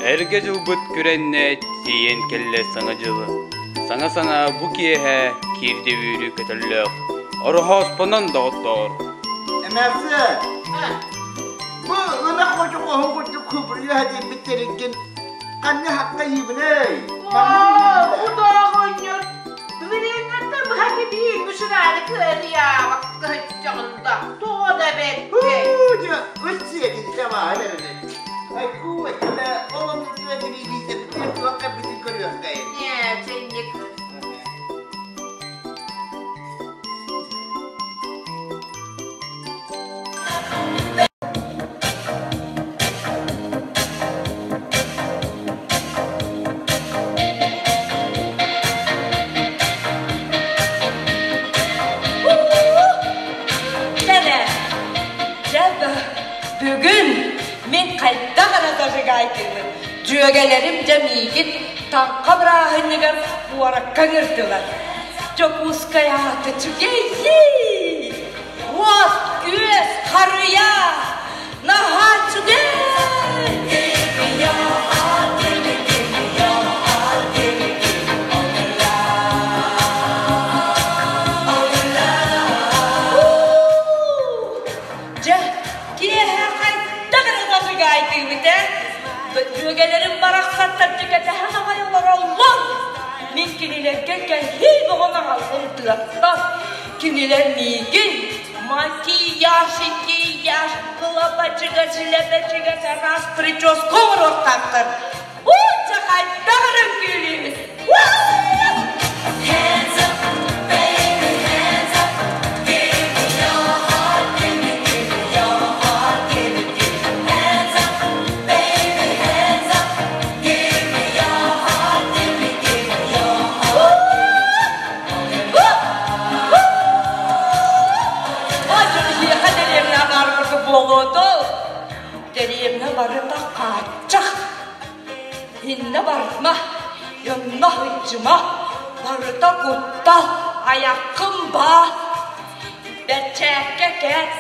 Эргэ дьылбыт күрэннэ тиийэн кэллэ Саҥа дьылы. Саҥа санаа бу киэһэ киирдэ үөрүү көтөллөөх, Ороһооспонон доҕоттоор! Эмээхсиэн, бу ынах хочоҕоһун курдук кубуруйа диэбит тэрилгин ханна хакка иибинэй? Удоҕонньор, билиҥҥиттэн быһа кибиин мүсүрааны кыайаабакка сылдьаҕында тоҕо да бэркэй. Дьэ, ыт сиэтин баһан эрэнэ. Айкуу, этилэ, ол оннук тибиилиитэ туох кэлбитин көрүөххэйин. Ээ, чэнник. Кэлэ, дьэ бүгүн мин хайдах эрэ зажигайтыыбын. Дьүөгэлэрим дьэ миигин таҥха бырааһынньыгар куоракка ыҥырдылар. Дьокуускай аата үчүгэй! Уот, күөс, харыйа! Наһаа үчүгэй! Дьэ, киэһэ хайдах эрэ зажигайтыыбыт ээ? Дьүөгэлэрим барахсаттар дьикэтэһэн аҕай олороллор. Мин кинилэргэ кэһии бөҕөнү аҕаллым тыаттан. Кинилэр миигин макияж, икияж, кылабачыга, силэбэчигэ араас прическа оҥоруохтаахтар. Ууча хайдах эрэ үҥкүүлүүбүт. Hands up, baby, hands up. Give me your heart, give me, give me your heart, give it, give it. Hands up, baby, hands up. Give me your heart, give me, give me your heart. Ой, дэриэбинэ баар курдук буолуо дуо? Дэриэбинэ барыта хааччах. Иннэ барыма, онно сылдьыма, барыта куттал, айаххын баа. Бэрчээккэ кэт.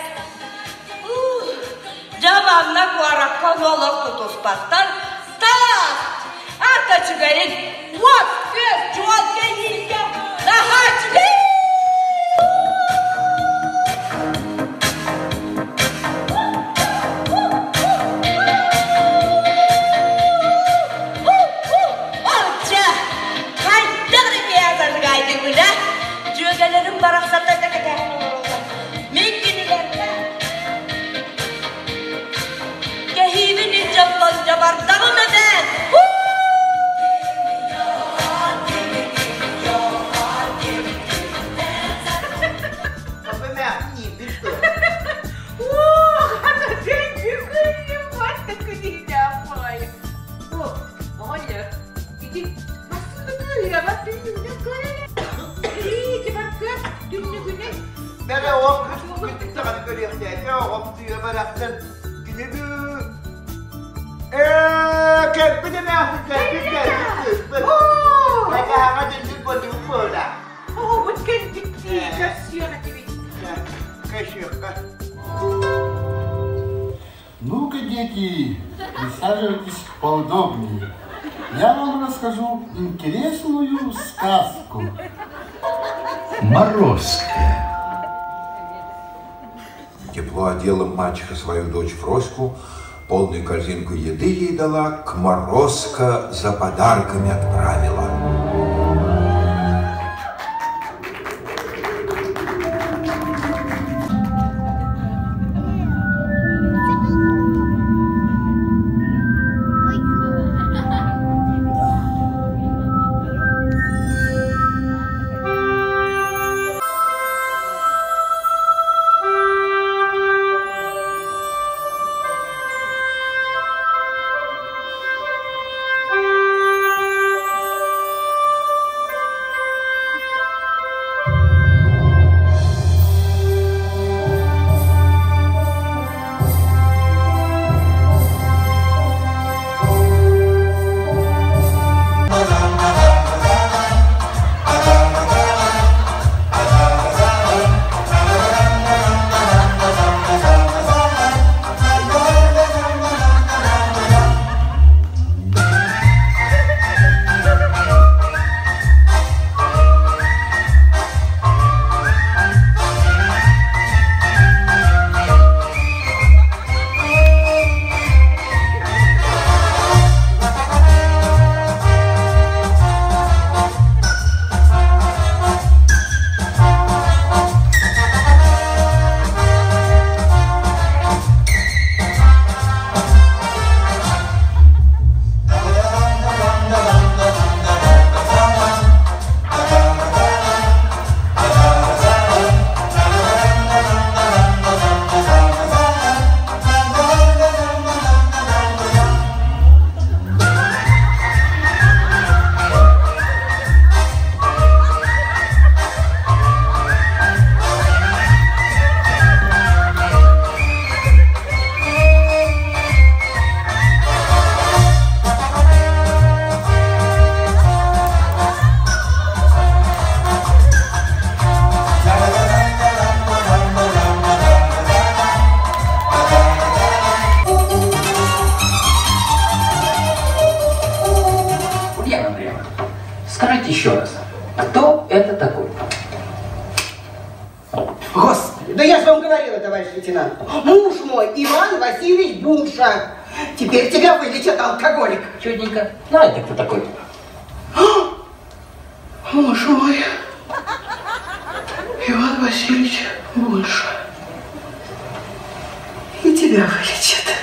Дьэ манна куоракка олох тутуспаттар. Таас! Ата үчүгэйин! Уот, күөс, чуол кэһиилгэ! Наһаа үчүгэй! Оччо! Хайдах эрэ киһи Дьүөгэлэрим барахсаттарга кэтэһэн олороллор. Мин кинилэргэ кэһиибин илдьэ бардаҕым эбээт! Бэрэ ол кыыс даҕаны көрүөхтээтэ оҕом тыа барахсан кини Ээ, кэлбит эмээхсин кэлбит кэлбит кыыспыт. Бакааҕа дьэллик бодугу буола. Оҕобут кэлбит дии, көрсүөх этибит. Көрсүөххэ. Ну-ка, дети, присаживайтесь поудобнее. Я вам расскажу интересную сказку. Морозко. Тепло одела мачеха свою дочь Фроську, полную корзинку еды ей дала, к Морозко за подарками отправила. кто такой? Господи, да я же вам говорила, товарищ лейтенант. Муж мой, Иван Васильевич Бунша. Теперь тебя вылечат, алкоголик. Чудненько. Ну, это кто такой? Муж мой, Иван Васильевич Бунша. И тебя вылечат.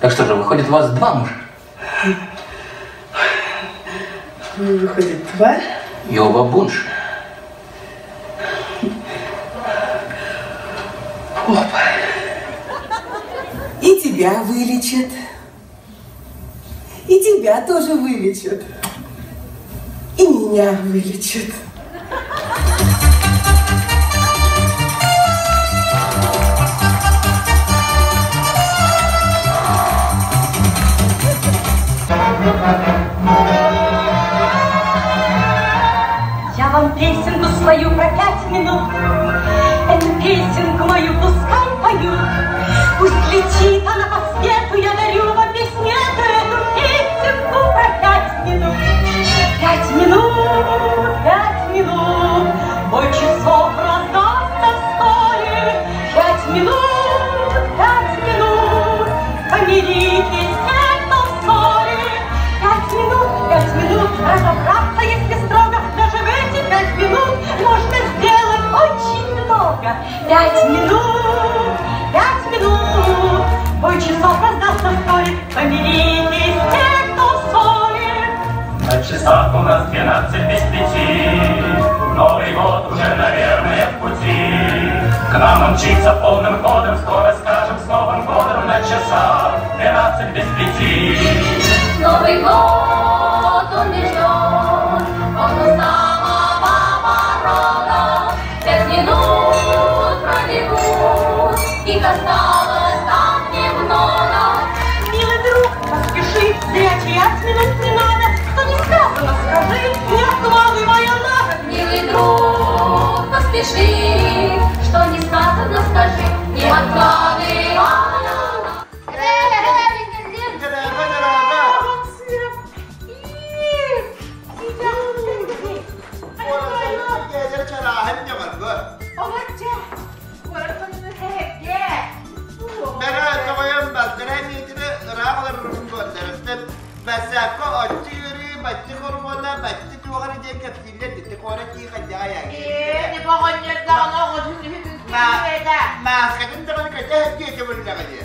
Так что же, выходит, у вас два мужа? Выходит, два? И оба бунши. Опа. И тебя вылечат. И тебя тоже вылечат. И меня вылечат. Я вам песенку свою про 5 минут. Эту песенку мою пускай поют. Пусть летит она по свету, я дарю вам песню эту, эту песенку про 5 минут. 5 минут, 5 минут, бой часов раздастся вскоре. 5 минут, 5 минут, помиритесь те, кто в ссоре. 5 минут, 5 минут, разобраться, если строго, даже в эти 5 минут можно сделать очень много. 5 минут, 5 минут, бой часов раздастся вскоре, помиритесь те, кто в ссоре. На часах у нас 11:55. Новый год уже, наверное, в пути. К нам он мчится полным ходом, скоро скажем с Новым годом на часах 11:55. Новый год, он не ждет, он у самого порога. 5 минут пробегут, их осталось так немного. Милый друг, поспеши, зря терять минут не надо. Что не сказано, скажи, не откладывая на год. Милый друг, поспеши, что не сказано, скажи, не откладывая на год. Дороба, дороба. Чараһын дьаҕарга. Олачча, куораппын хэһэргэ. Бэрэ тоҕойон балтара миэтири ыраах олорорун буолларыттан бассаапка оччу үөрүү, баччы хормуона, баччы туоҕар диэн кэпсииллэр дитти куора тии хайдаҕа Ээ, не боҕонньордаҕына оҕотун үһүгүн киирбэтэ. Мааскатын даҕаны кэтэ диэтэ буллаҕа дии.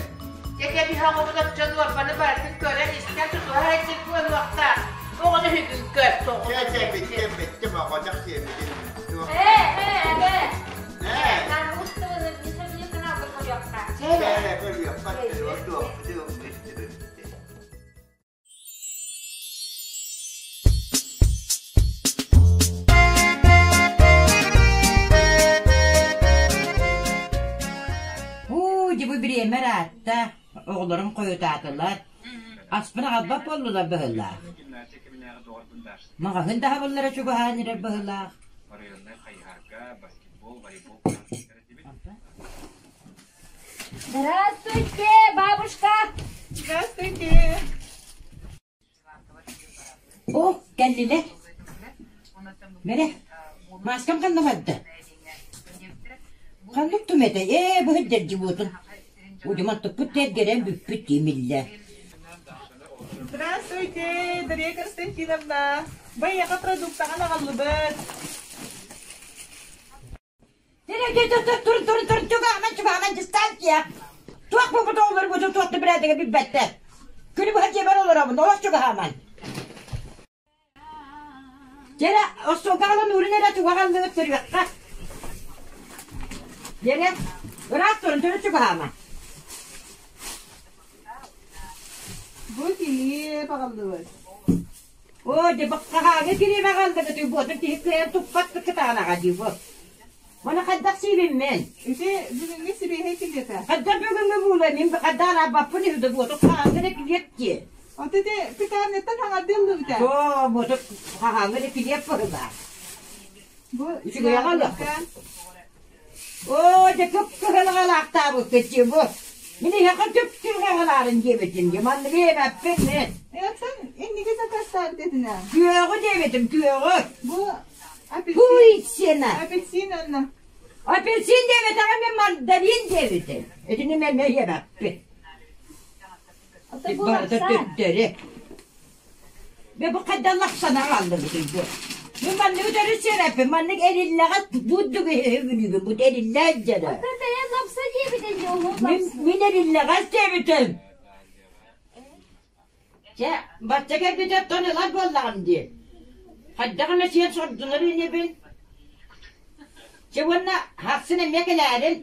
Дьэ биһи оҕобут оччон уорбаны барытын көрөн истэн тутуһар этик буолуохтаах. Оҕону үһүгүн көр тоҕо. Чэ, чэ, биттим, биттим, оҕочох сиэбитин. Э, э, э. Ээ, Надо устываны, не сомневаться, надо көрүөххэ. чэ, көрүөххэ, туох, туох, битти, битти. Уу, дьэ бу бириэмэ ыраатта, оҕолорум хойутаатылар, аспын аҕалбат буоллулар быһыылаах. Маҕаһыын да аһабыллара чугаһаан эрэр быһыылаах. Здравствуйте, бабушка! Здравствуйте. О, кэллилэр. Бэрэ, мааскам ханна барда? Ханнык түмэтэ? Ээ, бу сылдьар Удьуман туппут тиэргэрэн бүппүт диимиллэ. Здравствуйте, Дарья Константиновна. Байака продуктаҕын аҕаллыбыт. Тур, тур, тур, чугаһаман, чугаһаман, дистанция. Туох буолбут оҕолорбутун туох да бирээдэгэ билбэттэр. Күнү быһа дьиэбэр олоробун, олох чугаһаман. Дьэрэ, остуолга аҕалан уурун эрэ чугаһаллыгыт көрүөххэ. Дьэрэ, ыраах турун, төрүт чугаһаама. Бу килиэп аҕаллыбыт. Оо, дьэ, хаһааҥҥы килиэп аҕаллыгыт, буотун киһи кыайан туппат кытаанаҕа дии бу. Маны хайдах сиибин мин? Ити бүгүҥҥү сибиэһэй килиэтэ. Хайдах бүгүҥҥү буула мин хайдах араабаппын үһү да буоту хаһааҥҥы да килиэп дии. Ото ити пекарняттан хаҥардыыллыбыта. Оо, буоту хаһааҥҥы да килиэп быһыылаах. Бу Үчүгэй аҕалыахпыт. Оо, дьэ кып-кыһылаҕалаахтаабыккыт дии бу. Мин эһиэхэ түп-түгэҕэлаарын диэбитим дии, манныгы диэбэппин мин. Эттэн инники сакастаабыт этинэ. Күөҕү диэбитим, күөҕү. Бу апельсин. Апельсина. Апельсин онно. Апельсин диэбэтэҕим мен мандарин диэбитим. Итини мен мэйиэбэппин. Барыта төттөрү. Бе бу хайдах лахсана хааллыбытый бу. Мин манныгы төрүт сиэбэппин, маннык эриллэҕэ бурдук иһи бу эриллээн дьэрэ. Оттон бэйэ лапса диэбитин дьэ уһун Мин лапса. мин эриллэҕэс диэбитим. Чэ, бачча кэлбитэ оттон ылар буоллаҕым дии. Хайдах эмэ сиэн сордунар инибин. Чэ уонна хахсын эмиэ кэлээрин,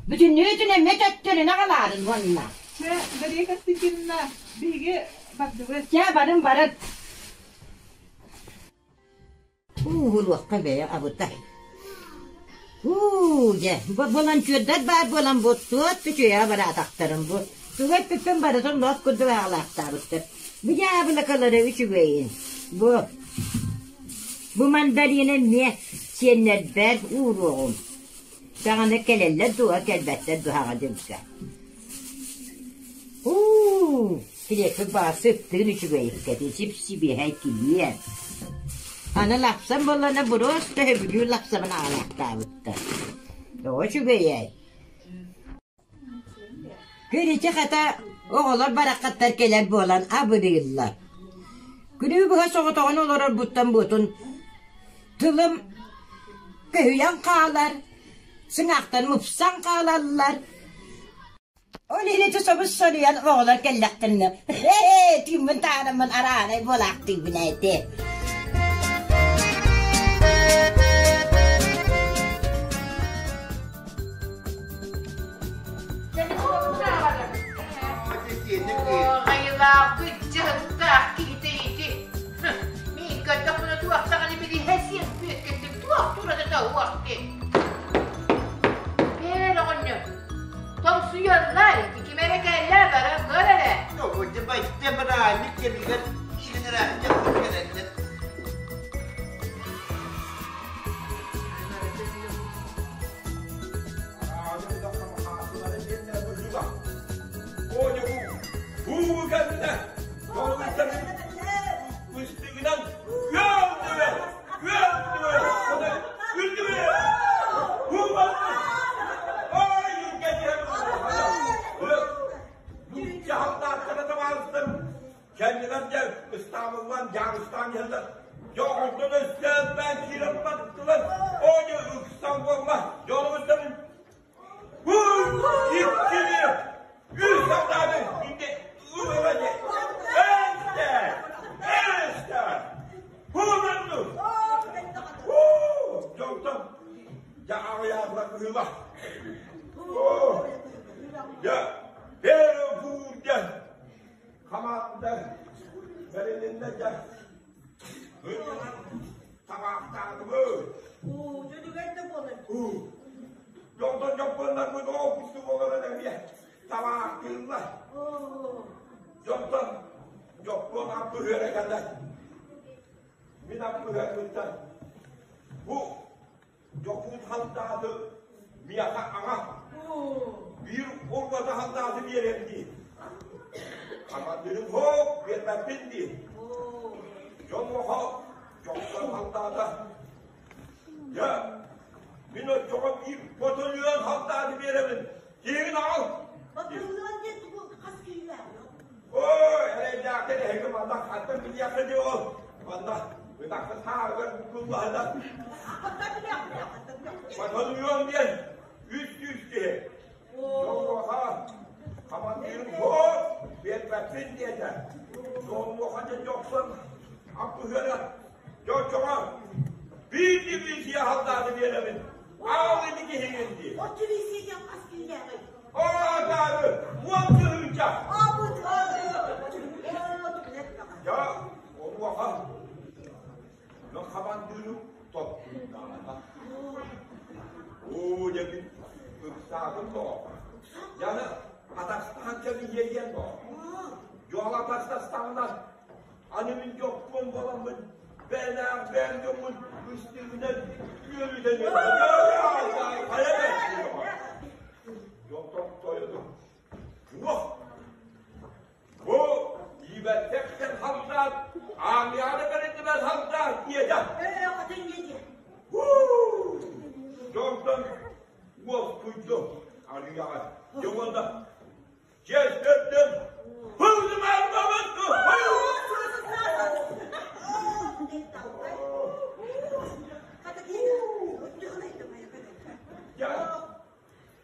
бүтүннүүтүн эмиэ төттөрүнэ аҕалаарын уонна. Чэ, Дария Константиновна, биһиги бардыбыт. Чэ, барын барын. Ууһулуохха бэйэ абытай. Уу, дьэ, бу волонтердар баар буолан бу туот үчүгэйэ бараатахтарын бу. Тугу эппиппин барытын лоп курдук аҕалаахтаабыттар. Бу дьаабылакалара үчүгэйин. Бу бу мандарины эмиэ сиэннэрбэр ууруоҕум. Даҕаны кэлэллэр дуо, кэлбэттэр дуһаҕа дьылга. Уу, Килиэппит баҕа сыттыын үчүгэйиккэтин сип-сибиэһэй килиэп. Аны лапсам буоллана буруос төһөбүлүүр лапсабын аҕалаахтаабыттар. Тоҕо үчүгэйэй? Күн хата оҕолор бараххаттар кэлэр буолан абырыыллар. Күнү быһа соҕотоҕун олорорбуттан буотун тылым көһүйэн хаалар, сыҥаахтан мупсан хаалаллар. Ол иһин ити собус соруйан оҕолор кэллэхтэринэ ээ түүммүн таараммын араарай буолаахтыыбын эти. Айылаах кыччыһыктаах киһитэ ити. Мин көрдөхпүнэ туохтаҕына билиһэ сиэн бүөккэттик туох турата тоһуох диэн. Бээр оҕонньор, тоҥсуйаллар ити ким эрэ кэллэ баран көр эрэ. Тоҕуйда байта быраанньык кэмигэр киирэн кэлэллэр. Кэннилэр дьэ ыстаабыллан дьаарыстаан иһэллэр. Дьэ онтон өстөөхпөөн киирэн бардылар. Оо дьэ ыксан буолла. Дьонугуттан иккини үс сатааны инде ылыла дьэ. Эстэ! Эстэ! Хуунанну! Хуу! Дьонтон дьэ аҕыйаатылар быһыылаах. Оо! Дьэ, Перебур дьэ хамаанда бэрилиннэ дьэ. Ынньанан табаахтаатыбыт. Уу, дьүлүгэр да буолар. Уу. Дьонтон дьоппуоннарбыт оо кусту буолан эмиэ табаахтыыллар. Дьонтон дьоппуон аппыһыара кэлэр. Мин аппыһыарбыттан бу Дьокуут халдааты миэхэ аҕа биир урбата халдааты биэрэр дии. Хамандырым һоок биэрбэппин дии. Дьонуоха дьохсон халдаата. Дьэ, мин оччоҕо биир ботулуон халдааты биэрэбин. Киһигин аҕал. Ботулуон диэн тугу хас киһилээх? Ой, эрэйдээхтэр эһиги манна хантан билиэххэ дии ол. Манна ытахха саарыгар буккуллаһына. Батальон диэн 300 киһи. Дьонуоха хамандыырым суох, биэрбэппин диэтэ. Дьонуоха дьэ дьохсон аппыһыара дьочоҕо биир дивизия халдааны биэрэбин. Аал ини киһигин дии. От дивизия диэн хас киһилээҕий? Оотаары уон тыһыынча. Дьэ, онуоха но хамандыырым тоттуйдаата. Оо, дьэ мин ыксаатым тоҕо. Яны атастаан кэбиһиэйэн тоҕо. Дьуола атастастаҕына аны мин дьоппуон буоламмын бэйэлээх бэйэм дьоммун үстүүнэн үөрүтэн хайа Дьонтон тойону Уох! Бу иибэттэхтэн халдаат, аамыйааны бэриннибэт халдаат диэтэ. Ээ, хотун диэтэ. Уу! Дьонтон уоскуйдум арыйаҕа. Дьэ уонна чиэстэрдим.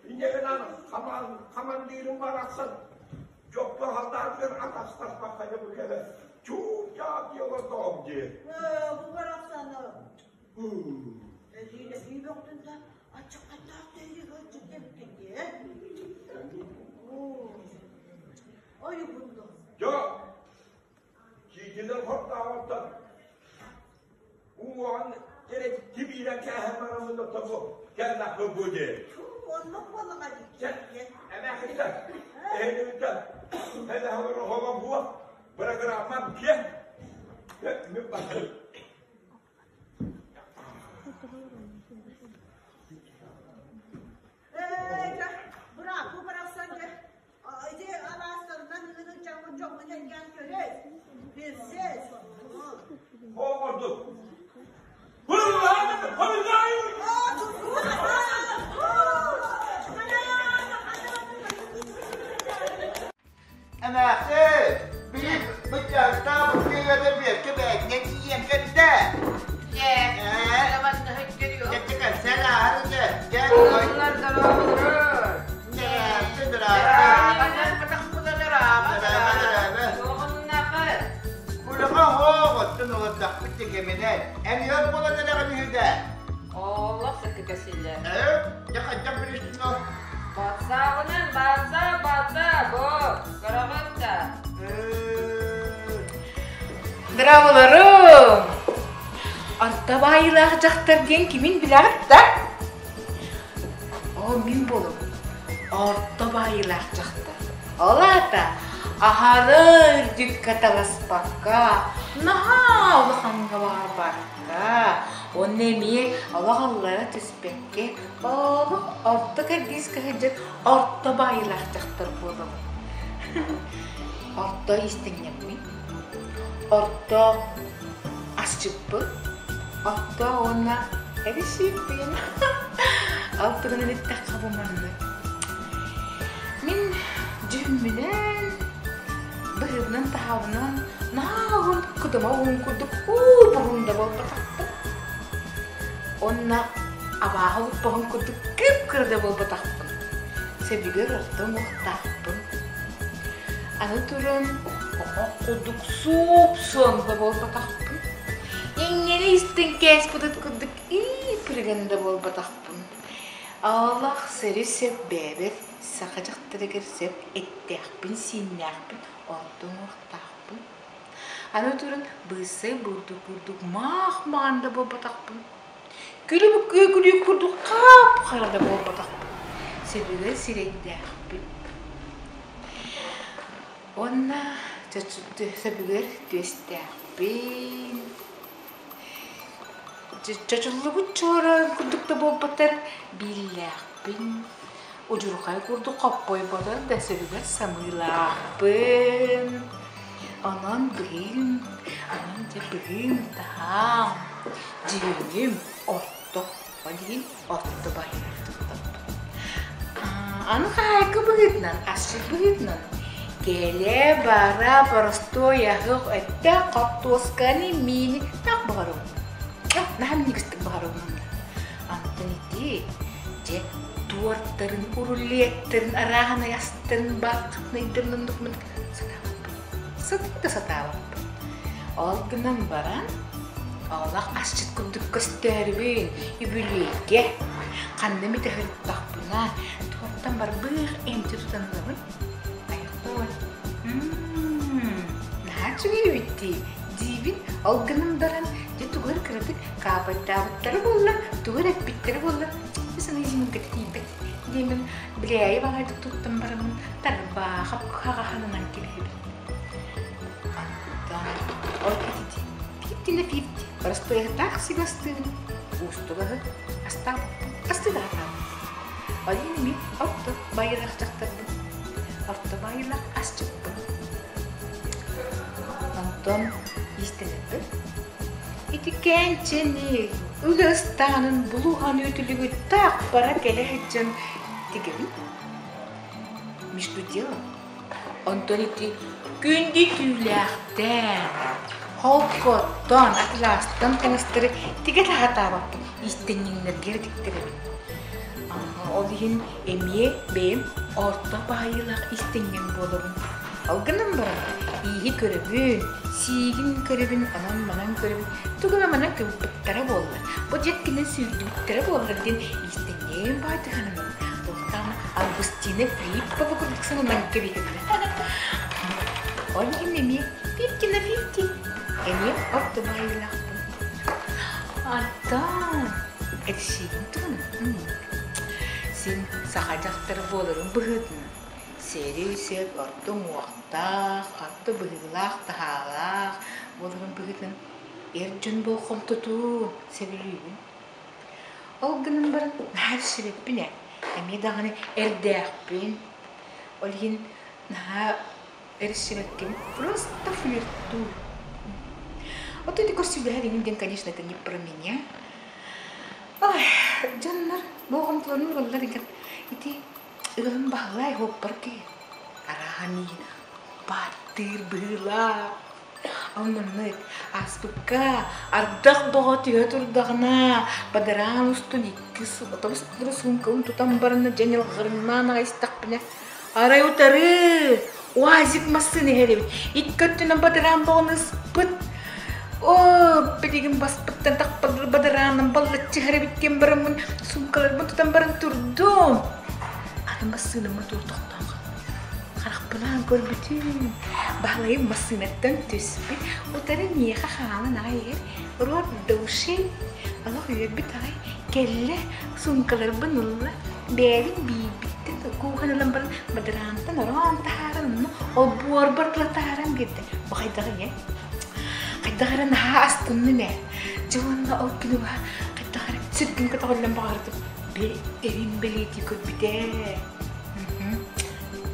Инньэ гынан хамандыырым барахсан дьоппо халдаатыгар атастаспакка дьэ бу кэлэ чуучаах дии олордоҕум дии. Бу барахсаны Өлүүнэ бөҕөтүн да аччыктаах тэйигэ аччыктабыккын дии Ойугунду. Дьо, киитилэр хортааҕыттан уҥуоҕун эрэ тибиирэн кээһэн бараммын тобу кэллэхпин бу дии. Оннук буоллаҕа дии. Эмээхиттэн, эһэлиттэн, элэһэлэр оһоҕо буо, бырагырааммам киэҥ. Мин бардым. Бырааппы барахсан дьэ ити алаастарынан ыҥырын дьоҥҥун дьоҥҥун элгээн көрөй билсиэс Оҥордум. Эмээхсин, били быччаахтаах буккуйугар Бүөккэ бэйэтинэн тиийэн кэллэ. Дьэ, манна өттөрүө. Дьэ, кэлсэн ааһар дьэ. Дьэ, Оллар дорооболорор. Дьэ, дорообо. Дорообо, дорообо. Кулаҕа оһох оттон олордохпут дьэ кэминэн. Эн өр буолан эрэҕин үһү да. Олох сыккыка силлэр. Ээ, дьэ хайдах билистин ол? Батсаабынан батса батса бу көрөҕүт да. Дорооболорум! Орто баайыылаах дьахтар диэн кимин билэҕит да? Оо, мин буолабын. Орто баайыылаах дьахтар. Ол аата аһары үрдүккэ таласпакка, наһаа улахаҥҥа баҕарбакка, уонна эмиэ олох аллара түспэккэ, олох орто кэрдиискэ сылдьар орто баайыылаах дьахтар буолабын. Орто иистэнньэҥмин, орто асчыппын, орто уонна эбисииппин. Ол тугунан эттэххэ бу маннык. Мин дьүһүммүнэн, быһыыбынан-таһаабынан наһаа уһун кытыма уһун курдук уу-буһун да буолбатахпын. Уонна абааһы олоппоһун курдук кып-кыра да буолбатахпын. Сөбүгэр орто уҥуохтаахпын. Аны туран оһох курдук суп-суон да буолбатахпын. Иҥнэри истэн кээспитин курдук иипиригэн да буолбатахпын. Аалах сири сөп бэйэбэр саха дьахтарыгар сөп эттээхпин-сииннээхпин, орто уҥуохтаахпын. Аны туран быысай бурдук курдук маах маҕан да буолбатахпын. Күлү-күлүү курдук хап-хара да буолбатахпын. Сөбүгэр сирэйдээхпин. Уонна сөбүгэр түөстээхпин. Чочуллубут чуораан курдук да буолбатар, бииллээхпин. Удьурхай курдук хоппойботор да сөбүгэр самыылаахпын. Онон быһыым, онон дьэ быһыым-таһаам, дьүһүнүм орто, ол иһин орто байыар туттабын. Аны хаһаайка быһыытынан, асчыт быһыытынан кэлэ-бара боростуой аһыах өттө хортуосканы, миини таах баҕарабын. Наһаа минньигэстик баҕарабын онно. Антон ити дьэ туортарын, рулеттарын, арааһынай астарын, бааххытынайдарын оннук мындык сатаабаппын. Сатыы да сатаабаппын. Ол гынан баран, олох асчыт курдук көстөөрүбүн, үбүлүөйгэ ханна эмит ыһырыттахпына, туортан барбыах эмти тутан ылабын. Айхой, наһаа үчүгэй эбит дии, диибин. Ол гынан баран, дьэ тугу эрэ кыратык каапайдаабыттара буолла, тугу эрэ эппиттэрэ буолла, саныы изюминката тиийбэт диэмин билээйи баҕайытык туттан бараммын тарбаахап хаҕаһанынан кэбиһэбин. Онтон ол итити фифти на фифти боростуойатаах сибастыыбын, уустук аһы астаабаппын, астыы да сатаабаппын. Ол иһин эмиэ орто байылаах дьахтарбын, орто байылаах асчыппын. Онтон иистэнэрбин. Ити кээнчэни үлэ ыстаанын булуһан үтүлүгү таах бара кэлэ сылдьан тигэбин. Между делом, онтон ити күндү түүлээхтэн, холкоттон, атылаастан таҥастары тигэ сатаабаппын, иистэнньэҥнэргэ эрэ тиктэрэбин. Ол иһин эмиэ бэйэм орто баайыылаах иистэнньэҥ буолабын. Ол гынан баран, ииһи көрөбүн, сиигин көрөбүн, онон-манан көрөбүн, тугу эмэ манан кыбыппыттара буоллар, бу дьэккинэн сүүрдүбүттэрэ буоллар диэн иистэнньэҥ баайдык сананабын. Туохтаан Августина Филиппова курдук сананан кэбиһэбин. Ол иһин эмиэ фифти на фифти, эмиэ орто баайыылаахпын. Антон, этсиигин туһунан син саха дьахтара буоларын быһыытынан Сири-сир орто уҥуохтаах, орто быһыылаах-таһаалаах буоларын быһыытынан эр дьон болҕомтотун сөбүлүүбүн. Ол гынан баран наһаа сөбүппүн ээ, эмиэ даҕаны эрдээхпин. Ол иһин наһаа эрсибэккин просто флиртую. Вот эти көрсүүлэһэр иҥин диэн, конечно, это не про меня. Ой, дьоннор болҕомтолорун ылаллар игин ити Ыалым Баһылай уоппар киһи, арааһа миигин бааттыыр быһыылаах. Оннук ааспыкка ардах бөҕө түһэ турдаҕына, бадараан устун икки отобус суумкабын тутан баран дьэ ньылҕырыҥнаан аҕай истэхпинэ, арай утары УАЗик массыына иһэр эбит. Икки өттүнэн бадараан бөҕөнү ыспыт. Оо, билигин баспыттан тахпадыр бадарааным баллаччы иһэр эбит диэн бараммын суумкаларбын тутан баран турдум. Атын массыынам мотуор тохтоон хаалбыт. Харахпынаан көрбүтүм. Баһылайым массыынаттан түспүт. Утары миэхэ хаалан аҕай иһэр. Рот до ушей. Олох үөрбүт аҕай. Кэллэ, суумкаларбын ылла. Бэйэбин биирбиттэн кууһан ылан баран бадараантан ороон таһааран онно олбуорбар тула таһааран биэрдэ. Бу хайдах ийэ? Хайдах эрэ наһаа астынным ээ. Дьэ уонна ол күнү быһа хайдах эрэ сүргүм көтөҕүллэн баҕардым. Били эрим бэлиэтии көрбүтэ.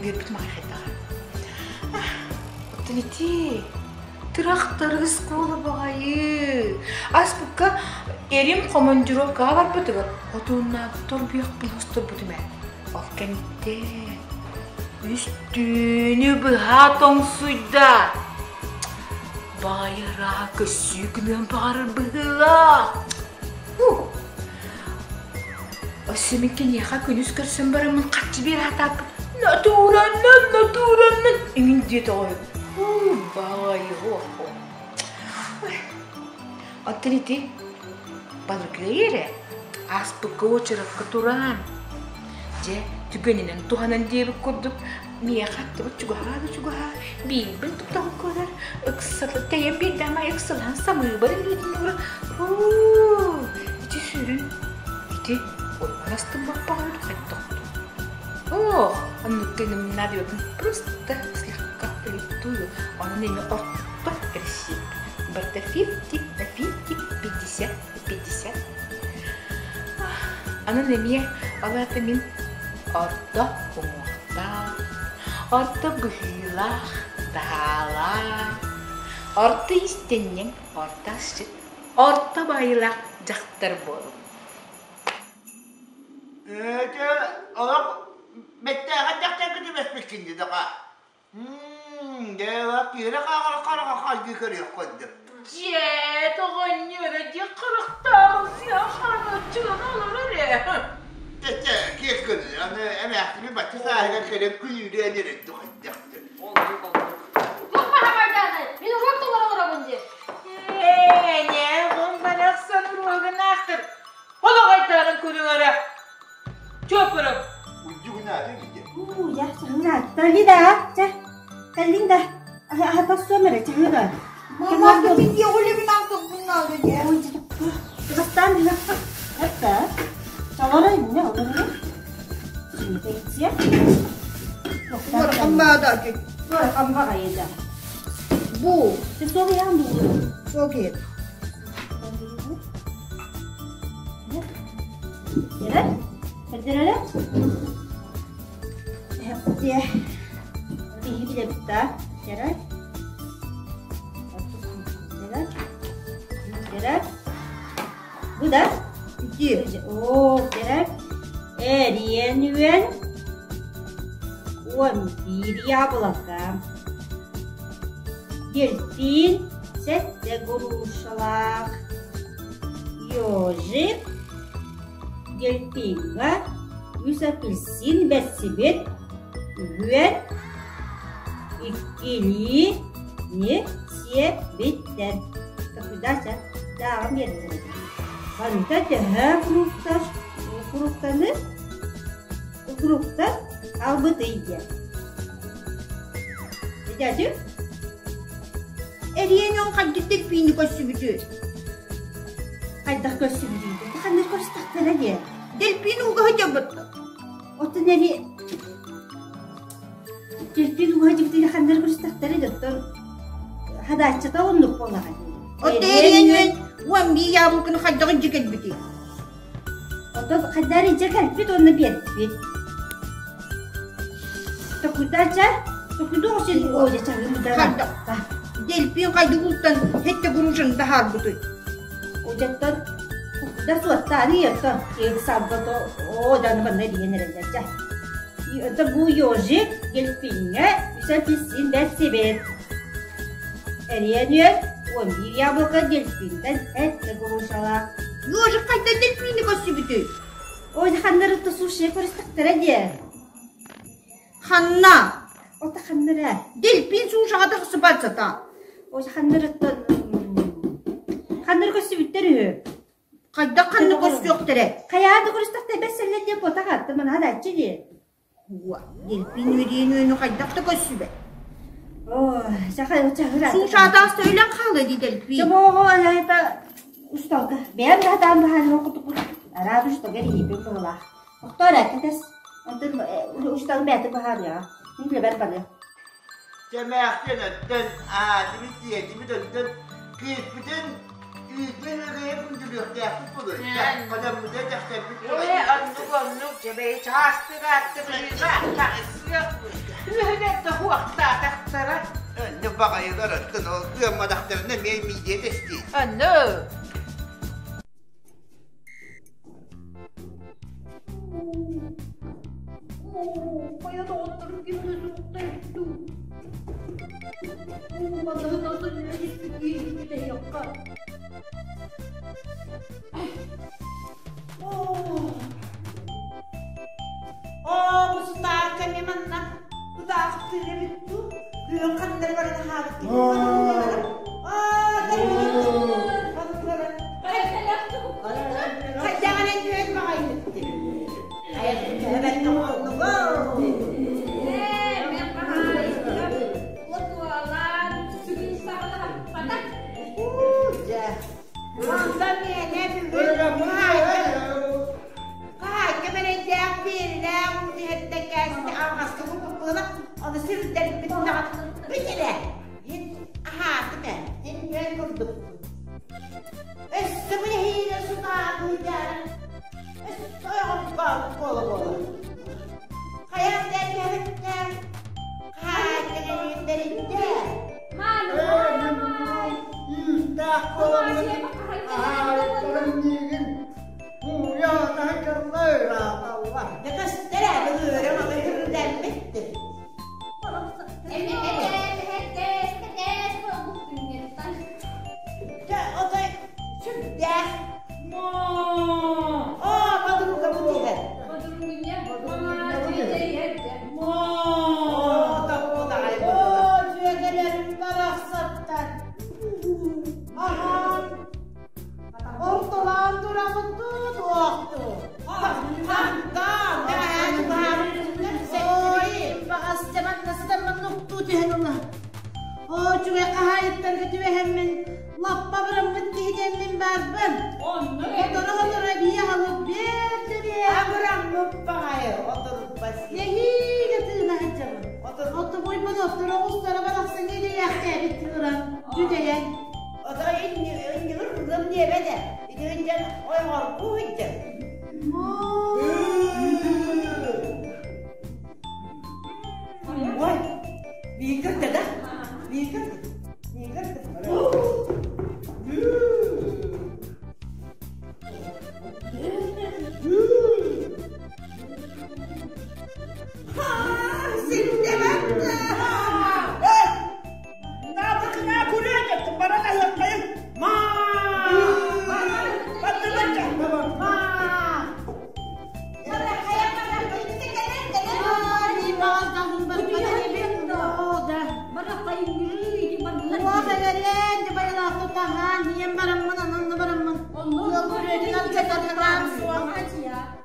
Үөрбүтүм аҕай хайдаҕа. Оттон ити тырахтарыс куола баҕайы. Аспыкка эрим командировкаҕа барбытыгар хотууннаабыт торбуйахпын хосторбутум ээ. Ол кэнниттэн үс түүнү быһа тоҥсуйда. Баайара көссүү гыныан баҕарар быһыылаах. Өссө мин киниэхэ күнүс көрсөн бараммын харчы биэрэ сатааппын. Натураннан, натураннан иҥин диэтэҕэ үһү. Баайы Оттон ити балыгый эрэ ааспыкка уочаракка туран дьэ түгэнинэн туһанан диэбит курдук миэхэ аттыбыт чугаһаа да чугаһаа биирбин тутан көрөр ыксата тэйэн биэрдэҕим аайы ыксалаһан самыыбар илиитин ууран уу ити сүрүн ити ойбон астыммаппаҕын хайдах Ох, оннук гыным надо просто слегка флиртую. Онон эмиэ орто ресип. Барыта фифти на фифти, 50 50. Анан эмиэ ол аата мин орто уҥуохтаах, орто быһыылаах, таһаалаах, орто иистэнньэҥ, орто асчыт, орто баайыылаах дьахтар буолуҥ. Ээ, олох бэттээҕэ дьахтарга түбэспиккин дии доҕоор. Дьэ, киирэ хаалар хараҕа хайгыы көрүөх курдук. Дьэ, тоҕонньоро дьэ харахтааҕын хараҥаччынан олорор ээ. Чэ, киэс гыныы, аны эмээхсини бачча сааһыгар кэлэн күнүүлээн эрэр хайдах Туох баһамайдаанай, мин уруок толоро олоробун дии. Ээ, ньээ, барахсан уруогун аахтар. Олоҕойдоорун күнүҥ эрэ. Чуоппурум. Уу, я Талида, чэ, Талинда, аһатассуом эрэ, чаһыга. Мама, ты улюбин антон Бастаан Это, Толорой, не, олорой. Синтетия. Бу, ты соҕуйан бу. Соҕуйан. Эрэ, эрдэрэрэ. Эһэптиэ. Биһи билэбит да. Эрэ. Эрэ. Эрэ. да? Ити. Оо, керек. Эриэн үөн 11 яблоко. Дельфин сэттэ грушалаах. Ежик дельфиҥҥа үс апельсин бэрсибит, үһүөн иккилии не сиэбиттэр. Дача, дааҕым биэрдилэр. Ханта төһө фрукта, фруктаны фрукта албытый диэн. Дядя? Эриэн он хайдах дельфини көрсүбүтүй? Хайдах көрсүбүтүй? Ханнык көрүстэхтэрэ диэ? Дельфин ууга сылдьабыт. Оттон эри дельфин ууга сылдьыбытын ханнар көрүстэхтэрэ оттон хадааччыта оннук буолаҕа дии. Оттон эриэн уон бии яблоканы хайдах илдьэ кэлбитий? Оттон хайдах илдьэ кэлбит уонна биэрбит. Токуйдаача, токуйдуох син ой Хайдах? Дельфин хайдах ууттан хэттэ грушаны таһаарбытый? Ожаттан да суоттааны ето киэҥ саббато оо дан манна диэн эрэллэр дьэ. Это бу ежик дельфиҥҥэ үс апельсин бэрсибит. Эриэн үөт 11 яблоко дельфинтэн эттэ грушалаах. Ежик хайдах дельфини көрсүбүтүй? Ой, ханнары тусушия көрүстэхтэрэ диэ. Ханна? Ота ханнара? Дельфин суушаҕа тахсыбат сата. Ой, ханнарыттан ханнары көрсүбүттэр үһү. Хайдах ханна көрсүөхтэрэ? Хайаа да көрүстэхтэр бэссэллэр диэн буотах атты манаһа дааччы дии. Дельфин үөрүйэн үөнү хайдах да көрсүбэт. Ой, чахыра. Суушаатаас төһөлөн хаалла дии дельфин. Чобоҕо это усталга. Бэйэм да хатаан баһаан кутукут. Араабы усталга рийбин быһылаах. Тохтоо эрэ, кэтэс. Онтон усталын бэйэтэ быһаарыаҕа. Мин үлэбэр барыам. Чэмээхтэн өттөн, аатыбыт, сиэтибит өттөн, кыыспытын үүтүн ыгыйа күндүлүөхтээхпит буолуо. Хономмута тахсарбыт буолуо. Ээ, оннук оннук дьэбэй чаастыгаатты быһыыга таҕысыах үһүнэн да хуохтаатахтара. Онно баҕайылар оттон ол ыамматахтарына эмиэ миидиэ тэстии. Онно. Хайа доҕотторум ким да суохта дуу. Манныгын атын үлэлиспит киһи Оо, бу сутаакка эмиэ манна кутаахтыыр эбит дуу? Күөх ханнары баран хаалбыт Хайдаҕынан түһэн баҕайбыт Өссө билэһиилэ сутаабыйдаан Сүрдээх Оо, подруга бу түһэр. Оо, топпутаҕай Оо, дьүөгэлэрим барахсаттар. Аһаан, ортолоон турабын дуу, туохтуу? Хантан? Төбөтүн алдьатар санаам суох.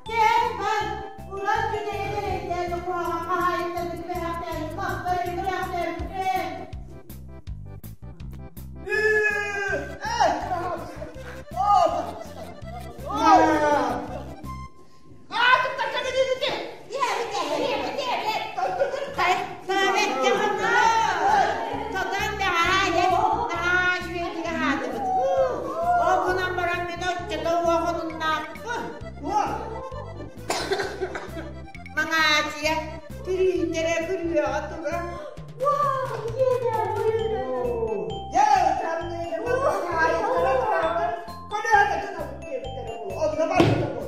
Кэл бар, уран күнэйин эрэйдээн куһаҕан хаһаайыттарбыт бэһэхтээн, махтарын күрэхтээбиттэр. Маҥаачыйа түрүүннэрэ күрүөҕэ турар.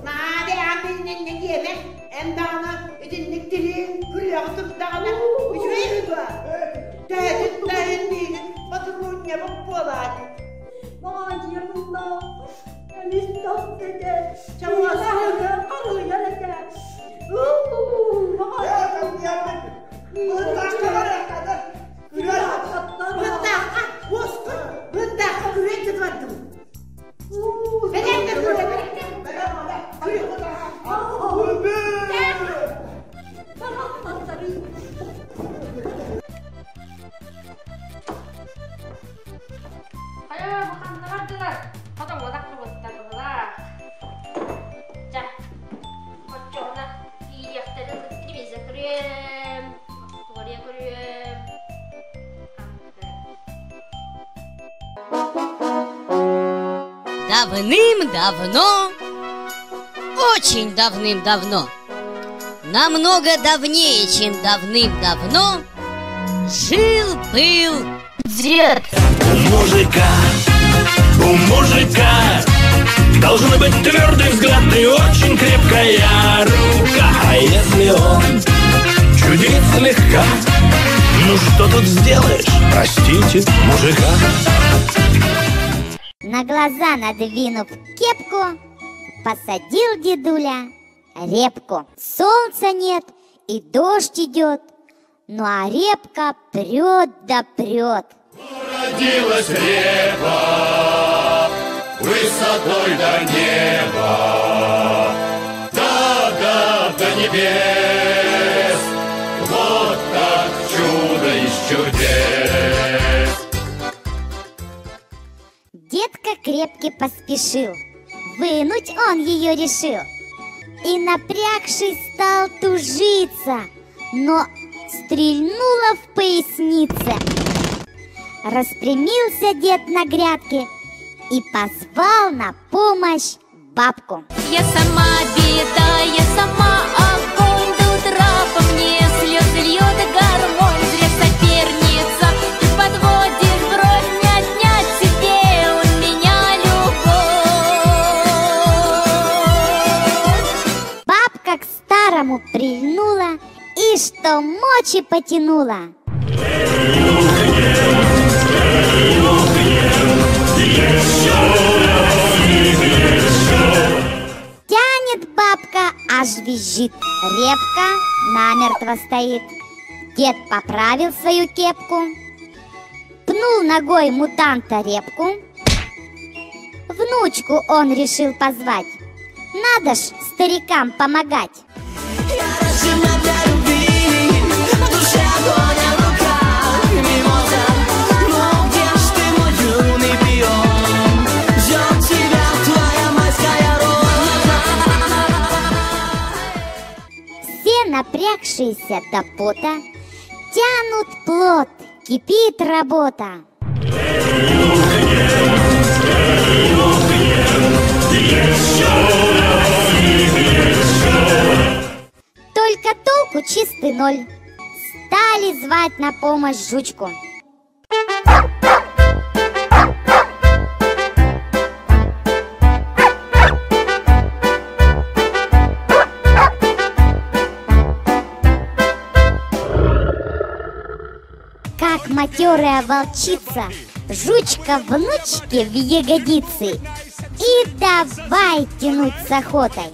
Наада ааминнэннэ диэмэ, эн даҕаны итинник тириин күрүөҕэ турдаҕына үчүгэй дуо? Төһөтүн да иһин миигин ботуруунньабыт буолаат. Маҥаачыйа мунна эмис тас этэ, чаҥаһыга арыйар этэ. Быттаахха, уоскун, быттаахха күрүөн сытыбаттым. Бэлэм да күрүө, Хайа, бу ханна бардылар? Хотоҥҥо тахсыбыттар быһыылаах. Чэ, оччоҕуна киириэхтэрин телевизор көрүөм, остуоруйа көрүөм. Давным-давно, очень давным-давно, намного давнее, чем давным-давно, жил-был дед. У мужика, у мужика должен быть твердый взгляд и очень крепкая рука. А если он чудит слегка, ну что тут сделаешь, простите, мужика. На глаза надвинув кепку, посадил дедуля репку. Солнца нет и дождь идет, ну а репка прет да прет. Родилась репа высотой до неба, да-да, до небес. Вот так чудо из чудес. Детка крепкий поспешил, вынуть он ее решил. И напрягшись стал тужиться, но стрельнула в пояснице. Распрямился дед на грядке и позвал на помощь бабку. Я сама беда, я сама огонь, до утра по мне слезы льет гармонь. Зря соперница, ты подводишь бровь, не отнять себе у меня любовь. Бабка к старому прильнула и что мочи потянула. Тянет бабка, аж визжит. Репка намертво стоит. Дед поправил свою кепку, пнул ногой мутанта репку. Внучку он решил позвать. Надо ж старикам помогать. Рождена для любви, в душе огонь, а в руках мимоза. Ну где ж ты, мой юный пион? Ждет тебя твоя майская роза. Все напрягшиеся до пота тянут плод, кипит работа. Только толку чистый ноль. Стали звать на помощь жучку. Как матерая волчица, жучка внучке в ягодицы. И давай тянуть с охотой.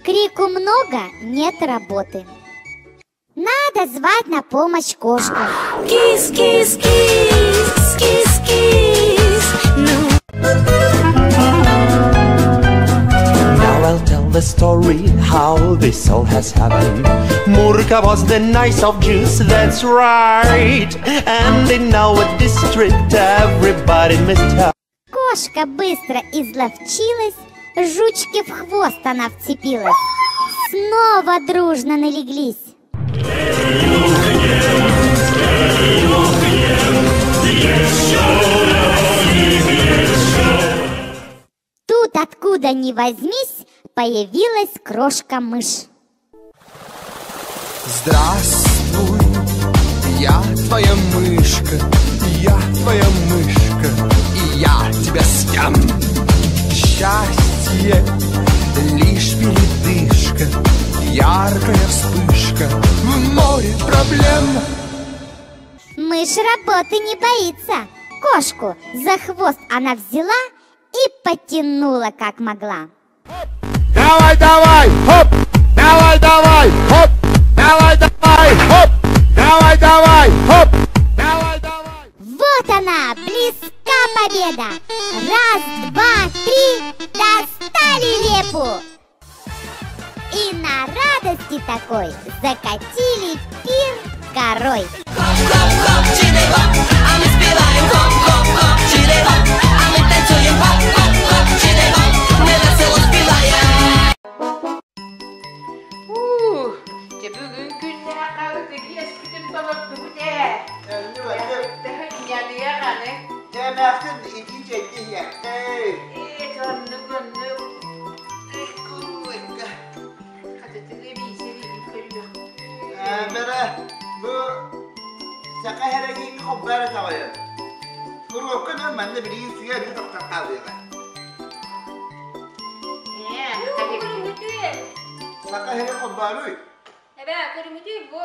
Крику много, нет работы. Надо звать на помощь кошку. Кис, кис, кис, кис, кис. Ну. Now I'll tell the story how this all has happened. Murka was the nice of Jews, that's right. And in our district, everybody missed her. Кошка быстро изловчилась, жучке в хвост она вцепилась. Снова дружно налеглись. Тут откуда ни возьмись, появилась крошка-мышь. Здравствуй, я твоя мышка, я твоя мышка, и я тебя съем. Счастье лишь передышка, яркая вспышка в море проблем. Мышь работы не боится. Кошку за хвост она взяла и потянула, как могла. Давай, давай, хоп, давай, давай, хоп, давай, давай, хоп, давай, давай, хоп, давай, давай. Вот она, близка победа. Раз, два, три, достали репу. И на радости такой закатили пир горой. Хоп-хоп, чили-хоп, а мы спеваем хоп-хоп-хоп, чили-хоп, а мы танцуем хоп-хоп-хоп, чили-хоп, мы весело спеваем. Ух, дьэ бүгүн күннээх хаһытыгы эспитин толордубут ээ. Ньалыйах аны. Дьэ эмээхсин итии чэйди иһиэхтэй. Ээ, оннук оннук. Хатытыгы биисэриигин көрүөх. Бэрэ, бу саха эрэҥиин холбоон тоҕойон. Уруокка нөр манна билигин сыа өрүү тохтон хаалыаҕа. Ээ, Саха сирин холбооруй. Эбээ, көрүҥүтүй бу.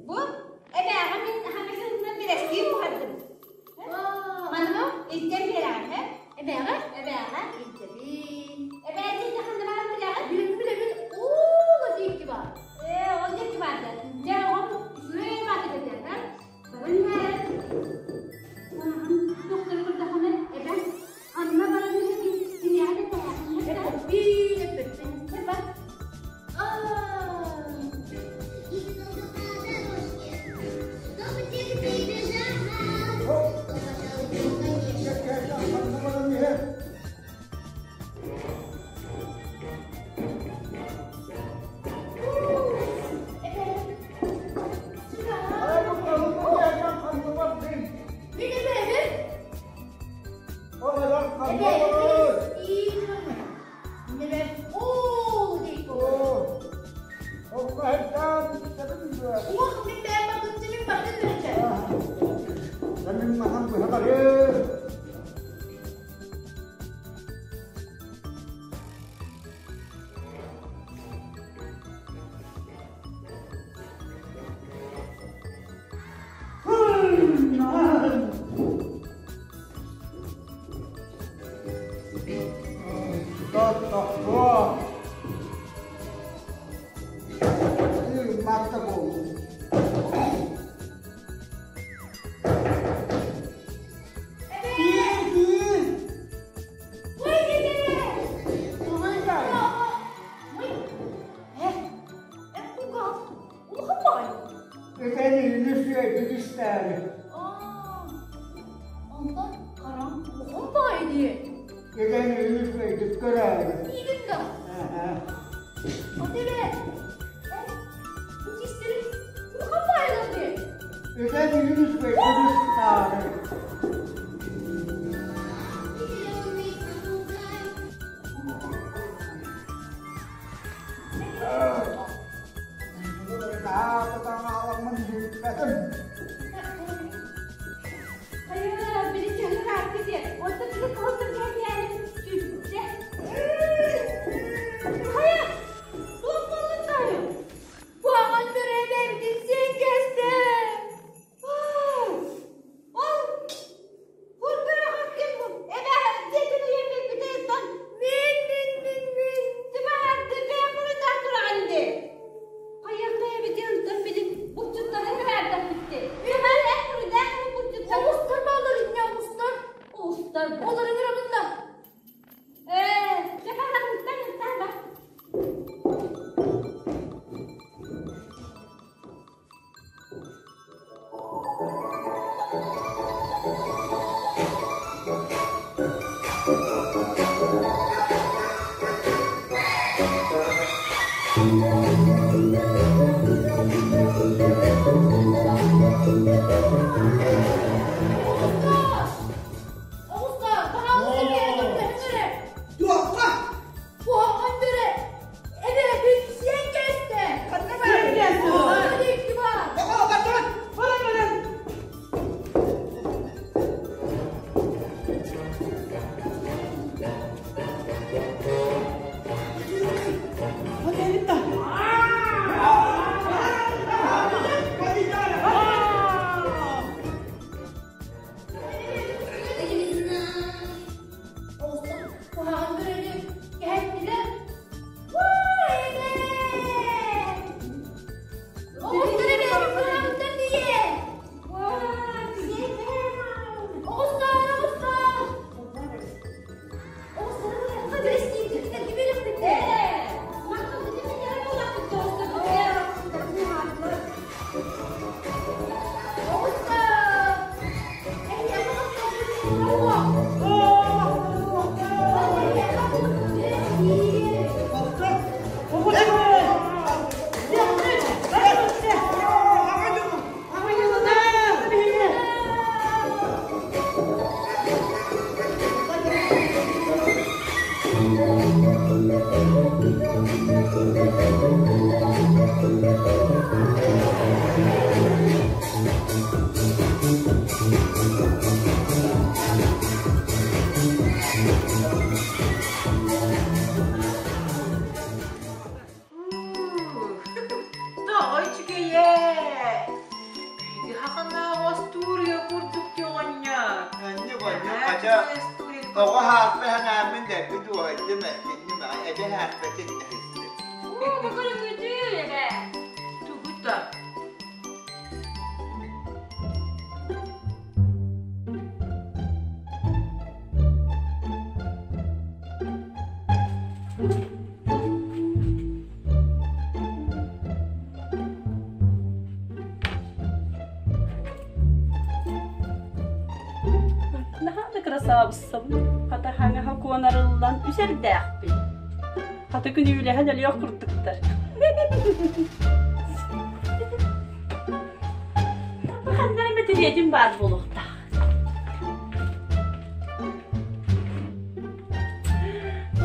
Бу эбээҕэ мин хамасынынан бэрэскиир буһардым. Манна илдьэн биэрэҕин, э? Эбээҕэ? Эбээҕэ илдьэбин. Эбээ дьиҥ ханна баарын билэҕин? Билэбин, билэбин. Оо, диэки баар. Ээ, ол диэки баар да. Дьэ, оҕом үчүгэй баата дэтэр, э? Баран иһэр. Доктору көрдөххүнэ, эбэм Анна баран иһэргин киниэхэ да тэһээхиннэр эппиппин бар. Оҕустар, баһаалыста кэлэн көрдөһүн эрэ. Туохха? Куһаҕан бөрө. Эбээбин сиэн кээстэ. Ханна баар? Икки баар. Тоҕо батон? Баран баран. Куһаҕан бөрөнү кэһэттилэр. Оҕустар эбээбит куһаҕыттан дие. Оҕустар, оҕустар! Тоҕо үчүгэйэ! Биһиги хаханаах остуоруйа курдук оҕонньор. Анньык онньук хача оҕо хаахпа санааммын дэлби дуоһайдым эркинним аҕай эбэ хаахпатын нэһистим. Уу, бу көрүҥүтүү эбэ. Тугута? Наһаа да кырасаабыссабын, хата хаҥаһа куонарыллан үсэрдээхпин. Хата күнүүлэһэн өлүөх курдуктар. Ханна эрэ мэтириэтим баар буолуохтаах.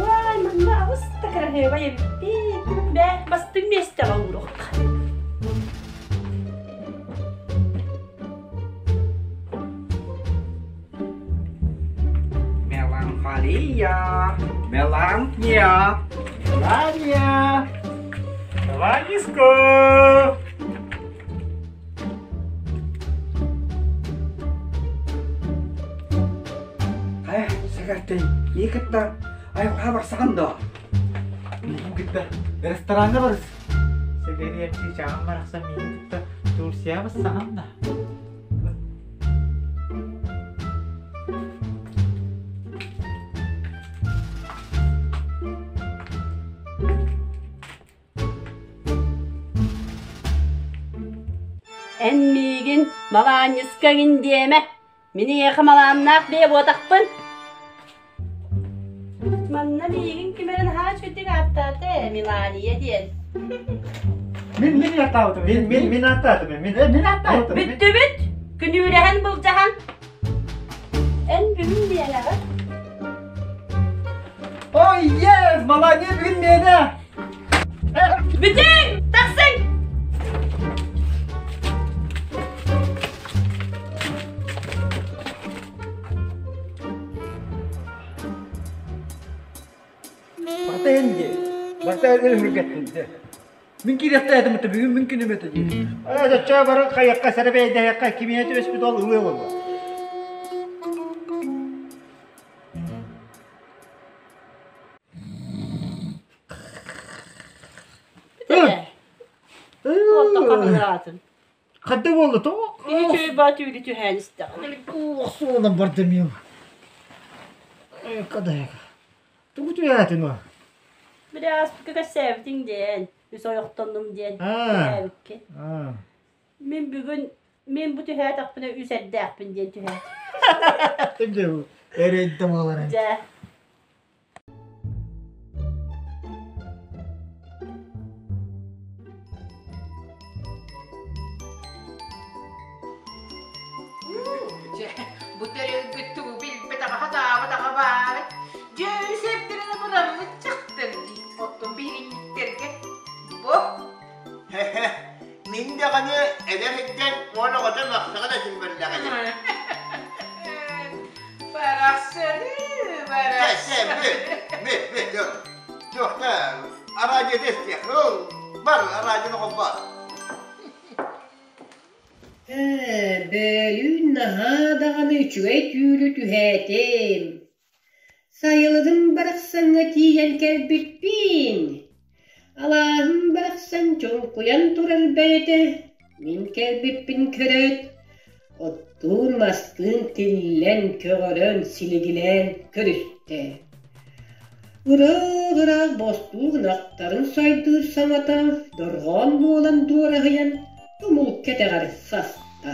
Уай, манна аҕыс да кыраһыабай эбиппит. Бээ, бастыҥ миэстэҕэ ууруохха. Меланхолия, меланхия, Мелания, Меланиско. Хайа, сэгэртэй, мии кытта айылҕа барсаҕын дуо? Миигин кытта рестораҥҥа барыс. Сэгэриэм чыычааҕым барахсан миигин кытта Турция барсаҕын да? Эн миигин малаанньыска эҥин диэмэ, мин эйиэхэ малааннаах бэйэ буотахпын. Манна миигин ким эрэ наһаа үчүгдүк ааттаата ээ, Милания диэн. Мин мин ааттаабытым. Мин мин мин ааттаатым. Мин мин ааттаабытым. Бүттүбүт. Күнүүлэһэн былдьаһан. Эн бүгүн миэнэҕин. Ой, yes, Малания бүгүн миэнэ. Бүтүҥ! Тахсыҥ! Барта энди. Барта өлүргэттин де. Мин кириэхтээтим это бүгүн мин күнүм это дии. Э, доччо бары хайакка сэрэбэйдэһиэххэ кимиэ түбэспит ол ылыа буолла. Хадда буолла тоҕо? Киһи үчүгэй баа түүлү түһээн истэҕин. Суолан бардым юм. Кадайга. Тугу түһээтин о? Били ааспыкка кэссээбитиҥ диэн, үс ойохтоннум диэн түһээбиккин. Мин бүгүн мин бу түһээтэхпинэ үс эрдээхпин диэн түһээтим. Эрэйдэ буолар. Дьэ. Туохта араадьыйата истиэх. Бар, араадьыйаны холбоо. Ээ, бөөлүүн наһаа даҕаны үчүгэй түүлү түһээтим. Сайылыгым барахсаҥҥа тиийэн кэлбиппин. Алааһым барахсан чуҥкуйан турар бэйэтэ, мин кэлбиппин көрөөт, оттуун-мастыын тиллэн, көҕөрөн, силигилээн көрүстэ. Ыраах-ыраах бостуук ынахтарын сайдыыр саҥата дорҕоон буолан дуораһыйан тумул кэтэҕэр саста.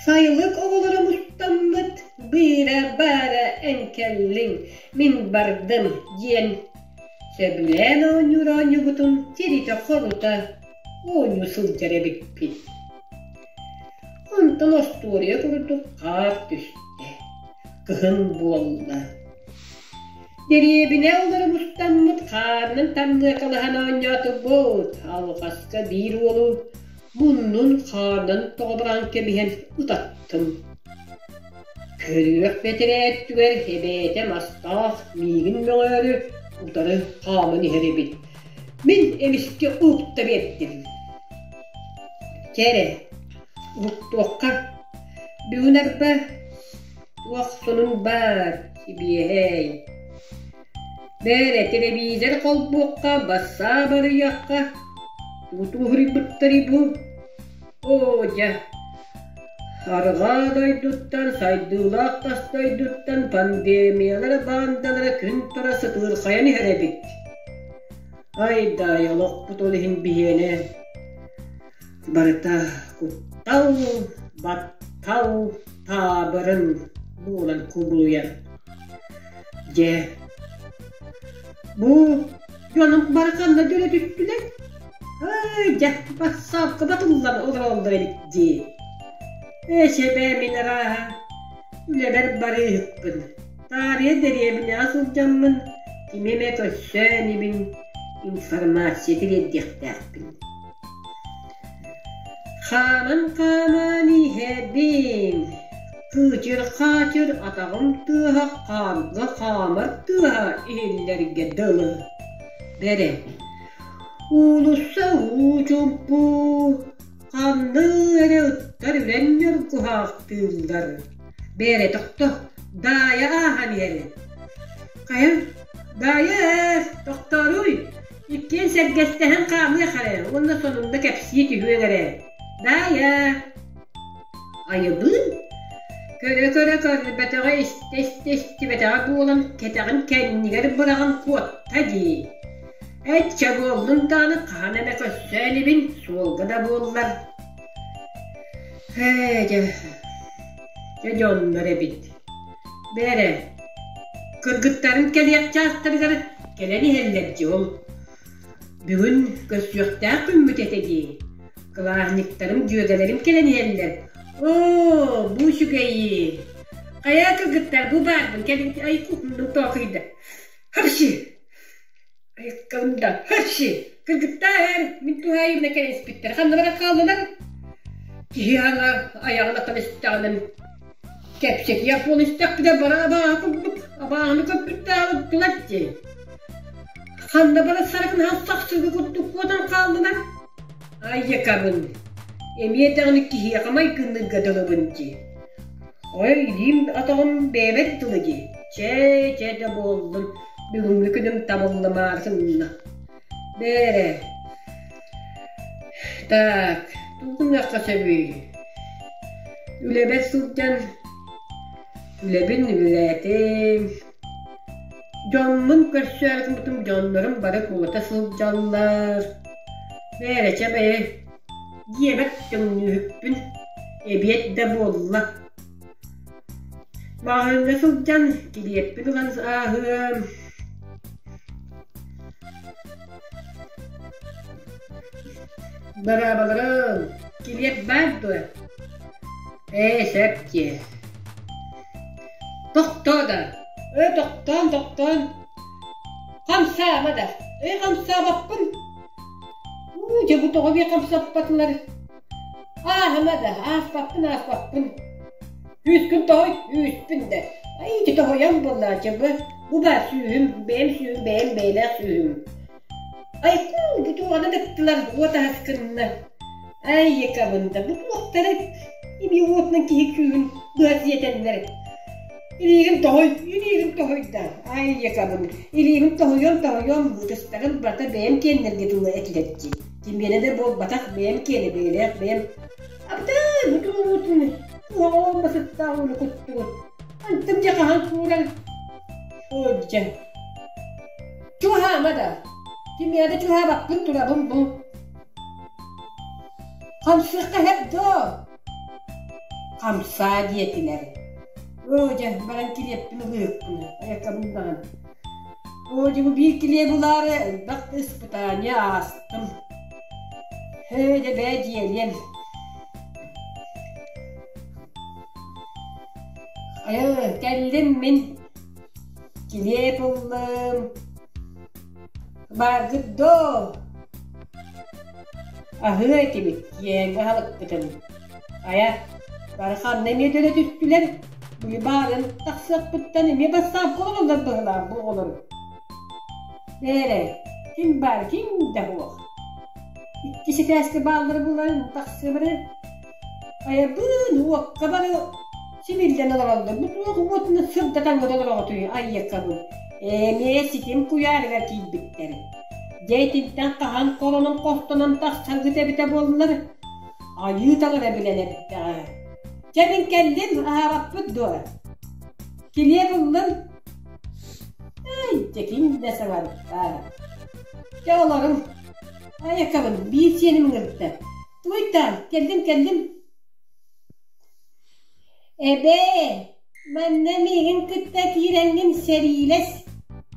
Сайылык оҕолоро мустаммыт быыра-баара эн кэллиҥ, мин бардым диэн сөбүлээн оонньуур оонньуубутун тиритэ-хорута оонньуу сылдьар эбиппит. Онтон остуоруйа курдук хаар түстэ, кыһын буолла. Дэриэбинэ олоро мустаммыт хаарынан таммыакалаһан оонньоотубут, алҕаска биир уолу муннун хаарынан тоҕо баран кэбиһэн ытаттым. Көрүөх бэтэрээ өттүгэр эбээтэ мастаах миигин мөҕөөрү утары хааман иһэр эбит. Мин эмискэ уһукта биэрдим. Чэ эрэ, уһуктуохха. Бүгүн арба туох сонун баар, сибиэһэй. Бээрэ, телевизор холбуохха, бассаап арыйыахха, тутуһуруйбуттарый бу? Оо, дьэ, арҕаа дойдуттан, сайдыылаах тас дойдуттан пандемиялара, баандалара күн тура сытыырхайан иһэр эбит. Ай-дай, олохпут ол иһин биһиэнэ барыта куттал, баттал таабырын буолан кубулуйар. Дьэ, бу дьонум бары ханна дьөлө түстүлэр? Ай, дьэ, бассаапка батыллан олороллор эбит дии. Эчэбээ мин арааһа, үлэбэр барыыһыкпын. Таарыйа дэриэбинэҕэ сылдьаммын кими эмэ көрсөөн ибин информация тириэрдиэхтээхпин. Хааман-хааман иһэбин, кыычыр-хаачыр атаҕым тыаһа хаарга хаамар тыаһа иһиллэргэ дылы. Бэрэ, уулусса уу чуумпу, ханны эрэ ыттар үрэн ньургуһаахтыыллар. Бээрэ тохто, Даайа ааһан иһэр. Хайа, Даайа, тохтооруй, иккиэн сэргэстэһэн хаамыах эрэ уонна сонунна кэпсии түһүөҥ эрэ. Даайа! Айыбыын көрө-көрө көрбөтөҕө истэ-истэ истибэтэҕэ буолан кэтэҕин кэннигэр быраҕан куотта дии. Эччэ буоллун даҕаны хаһан эмэ көрсө инибин, суолга да буоллар. Ээ, дьэ, дьэ дьоннор эбит. Бээрэ, кыргыттарын кэлиэх чаастарыгар кэлэн иһэллэр дии ол. Бүгүн көрсүөхтээх күммүт этэ дии. Кылааһынньыктарым, дьүөгэлэрим кэлэн иһэллэр. Оо, бу үчүгэйи! Хайа кыргыттар, бу баарбын, кэлин ай тоокуйда. Хапши! Айыккабын да, хапши! Кыргыттар, мин туһаайыбына кэлэн испиттэр. Ханна баран хааллылар? Киһи аҥа айаҕын атан истэҕинэн кэпсэтиэх буола истэхпинэ бара абааһы курдук абааһыны көрбүттээҕи ыттылар дии. Ханна бара сарыкын сахсыгы курдук куотан хааллылар? Айыкабын, эмиэ даҕаны киһиэхэ майгынныырга дылыбын дии. Ой, илиим атаҕым бэйэбэр дылы дии. Чэ, чэ да буоллун, бүгүҥҥү күнүм табыллымаары гынна. Бээрэ, так, тугу гыныахха сөбүй? Үлэбэр сылдьан үлэбин үлэлээтим. Дьоммун көрсөөрү гыммытым дьоннорум бары куота сылдьаллар. Бээрэ, чэ бэйэ, дьиэбэр төҥнүүһүкпүн, эбиэт да буолла. Маҕаһыыҥҥа сылдьан килиэппин ылан ааһыам. Быраабаларым, килиэп баар дуо? Ээ, сөп диэ. Тохтоо да, ээ тохтоон, тохтоон. Хамсаама да, ээ хамсаабаппын. Уу, дьэ бу тоҕо биэ хамсаппатылар? Ааһыма да, ааспаппын, ааспаппын. Үүскүн тоһуй, үүспүн да. Ай, ити тоһуйан буоллаа, дьэ бу. Бу баар сүүһүм, бэйэм сүүһүм, бэйэм бэйэлээх сүүһүм. Айкуу, бу туоҕаны ыттылар, уот аһас гынна. Ай, якабында, бу туохтара ими уотунан киһи күүһүн быһа сиэтэллэр. Илиигин тоһуй, илиигин тоһуйда. Ай, якабын, илиибин тоһуйуом, тоһуйуом, ытыстарым барыта бэйэм киэннэргэ дылы этилэр дии. Кимиэнэ да буолбатах, бэйэм киэнэ бэйэлээх бэйэм. Абытай, бу тугу куһаҕан басыттаах ууну куттугут. Антым дьэ хаһан кууран? Оо, дьэ. Чугаһаама да. Кимиэхэ да чугаһаабаппын турабын бу. Хамсыахха иһэр дуо? Хамсаа диэтилэр. Оо, дьэ, баран килиэппин ылыахпын, айаккабын даҕаны. Оо, дьэ, бу биир килиэп ылаары элбэх да испытание аастым. Һээ, дьэ, бээ дьиэлиэм. Айа, кэллим мин. Килиэп ыллым. Бааргыт доо? Аһыа этибит, киэҥ аһылыкпытын. Айа, бары ханна эмиэ төлө түстүлэр, били баарын тахсыахпыттан эмиэ бассаапка олороллор быһылаах бу оҕолор. Бээрэ, ким баар, ким да суох. Иккис этээскэ бааллара булан тахсыабары айабыын уокка бары симиллэн олороллор. Бу туох уотунан сырдатан олороҕутуй айыаккабын. Эмиэ ситим куйаарыгар киирбиттэр. Дьэ итинтэн хаһан холонон хостонон тахсаргыт эбитэ буоллар, айыы таҥара билэн эрдэҕэ. Чэ мин кэллим, аһаабаппыт дуо? Килиэп ыллым. Эй, дьэ ким да саҥарда. Чэ олоруҥ. Айакабын, биир сиэним ыҥырда. Тугуйтаан, кэллим, кэллим. Эбээ, манна миигин кытта киирэҥҥин сэриилэс.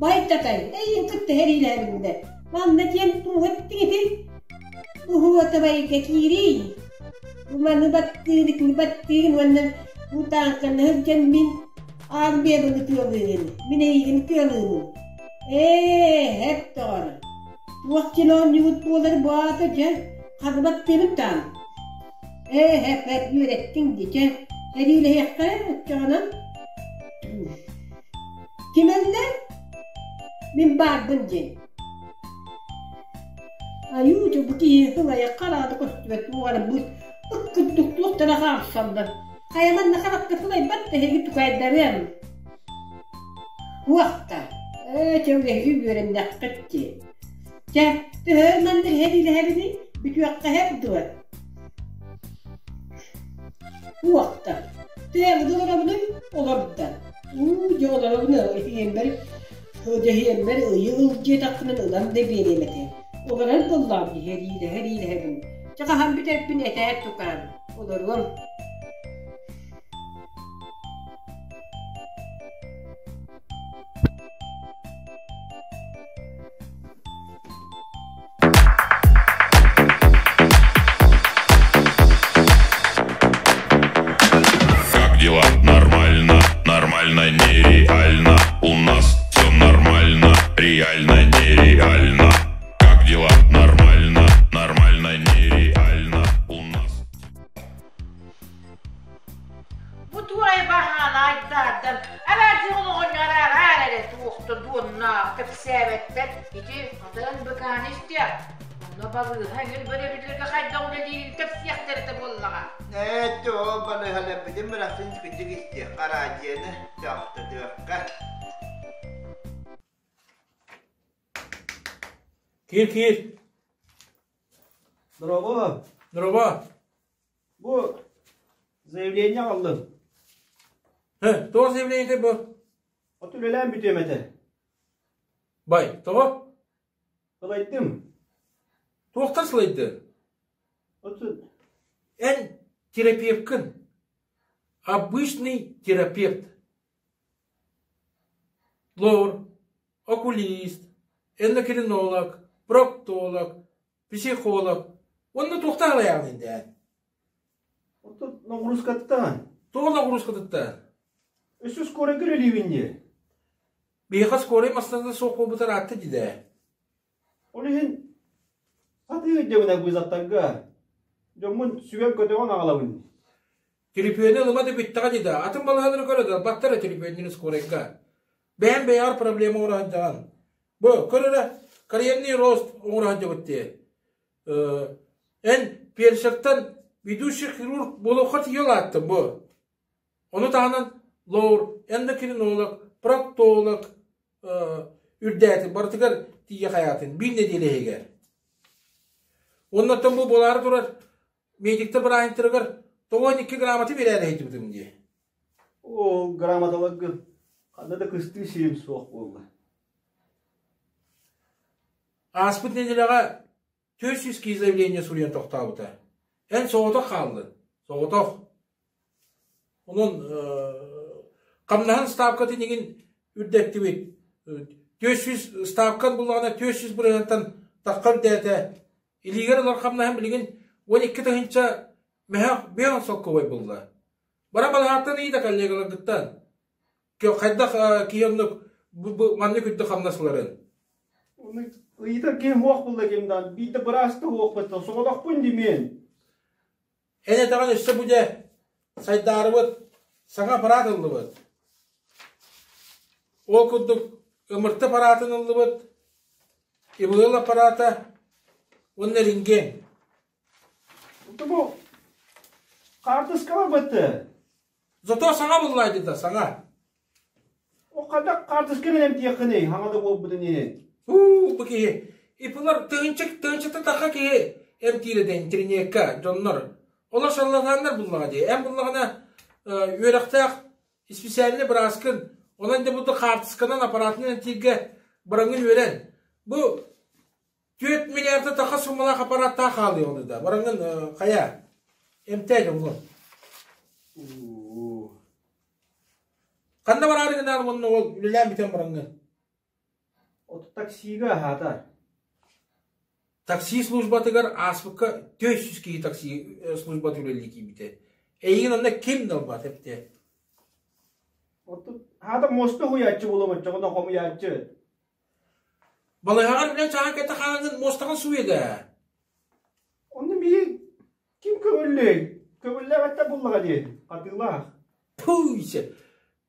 Байтатай, эйигин кытта сэриилээбин да. Манна диэн туох эттиҥитий? Уһуотабайга киириий. Бу маны баттыыр, итини баттыырын уонна бу тааҥканы сылдьан мин армиябын ытыалыыгын, мин эйигин ытыалыыбын. Ээ, эп доҕор, туох диэн оонньуубут буолар бу аата дьэ, харбаттыыбын таам. Ээ, эп, эп, үөрэттиҥ дии, чэ, сэриилэһиэххэ оччоҕунан. Ким өллө? Мин баарбын диэн. Айуу, дьэ бу киһи сылайахха араада көстүбэт туох эрэ быт ыт курдук туохтара хаамсаллар. Хайа манна харахха сылайбат да эһиги тукайдарыам. Уохта, ээ, чэ эһиги үөрэннэххит дии. Чэ, төһө манна иһэбиний, бүтүөххэ иһэр дуо? Уохта, төһө олоробунуй? Олордо. Уу, дьэ олоробун иһиэмбэр, дьэһиэммэр ыйы ыл диэтэххинэ ылан да биэриэм этэ. Олорон буоллаҕым дии, эриилэһэ-эриилэһэбин. Чэ хаһан бүтэрбин этээр тукаам, олоруом. Как дела? Нормально, нормально, нереально. У нас все нормально, реально, нереально. Как дела? Нормально, нормально, нереально. У нас. Бу туой баһаана айдаардан араадьыйа оҕонньор араар эрэ туохта дуоннаах кэпсээбэттэр ити хатан быкааны истиэх онно балыыһа эҥин бөрөбүллэргэ хайдах үлэлиирин кэпсиэхтэрэ этэ буоллаҕа Ээ, ол балыыһаларбытын бырахсын кырдьык истиэххэ араадьыйаны тохтотуохха. Киир, киир. Дорообо. Дорообо. Бу заявление аҕаллым. Э, тоҕо заявление бу? От үлэлээн бүтүөм этэ. Бай, тоҕо? Сылайдым. Туохтан сылайдың? От Эн терапевткын. Обычный терапевт. Лор, окулист, эндокринолог, проктолог, психолог. Онно туохтаах алайаҕын инде? Оттон ноҕуруускаттан. Тоҕо ноҕуруускатыттан? Өссө скорайга үлэлиибин дии. Биһиэхэ скорай массыыната суох буолбута ыраатта дии Ол иһин сатыы өйдөбүнэ вызовтарга дьоммун сүгэн-көтөҕөн аҕалабын. Телефону ылыма да бүттэҕэ дии да. Атын балаһалары көрө да, баттара телефоннарын скорайга. Бэйэм бэйэҕэр проблема оҥоро сылдьаҕын. Бу, көр эрэ, карьерный рост оҥоро сылдьабыт дии. Эн фельдшертан ведущий хирург буолуохха тиийэ улааттым бу. Ону таһынан лор, эндокринолог, проктолог үрдээтин барытыгар тиийэ хайаатын биир нэдиэлэ иһигэр. Уоннаттан бу буолаары турар медиктэр бырааһынтарыгар 92 грамоты биэрээри сылдьыбытым дии. Ол грамоталаргын ханна да кыстыы сирим суох буолла. Ааспыт нэдиэлэҕэ 400 киһи заявление суруйан тохтообута. Эн соҕотох хааллын. Соҕотох. Онон хамнаһын ставкатын игин үрдэттибит. 400 ставкан буллаҕына 400 бырыһыантан тахха үрдээтэ. Илиигэр ылар хамнаһын билигин 12 тыһыынча мөһөх 5 солкуобай булла. Бара балаһааттан ыйыта коллегаларгыттан. Хайдах киһи оннук маннык үрдүк хамнас ыларын? Оны ыйытар киһи суох булла кимдан. Биирдэ быраас да суох баттан соҕотохпун димиэн. Эн этэҕин өссө бу дьэ сайдаарыбыт саҥа аппарат ыллыбыт. Ол курдук ымырты аппаратын ыллыбыт, ИВЛ аппарата уонна рентген. Бу хаартыскалар бытты. Зато саҥа буллаайдыта да, саҥа. О хайдах хаартысканан эмтиэххиний, хаҥа да буолбутун иһин. Уу, бу киһи ипылар тыһынчык тыһынчыта таха киһи эмтиир этэ интэрниэккэ дьоннор. Олор шарлатаннар буллаҕа дии. Эн буллаҕына үөрэхтээх исписээлинэй бырааскын, онон да буду хаартысканан аппаратынан эмтииргэ бараҥҥын үөрэн. Бу 4 миллиарда таха суммалаах аппараттаах хаалыаҕын да. Бараҥҥын хайа эмтээ дьоҥҥун. Ханна бараары гынаан уонна ол үлэлээн бүтэн бараҥҥын? От таксига аһаатар. Такси службатыгар ааспыкка 400 киһи такси службата үлэлии киирбитэ. Эйигин онно ким да ылбат эбитэ. Оттон аата муоста хуйааччы буолуом оччоҕуна хомуйааччы. Балыыһаҕар үлэн чааһын кэтэ хааҥҥын муостаҕын сууйа да. Онно миигин ким көҥүллүөй? Көҥүллээбэттэр буллаҕа дии, хатыылаах. Пуйся!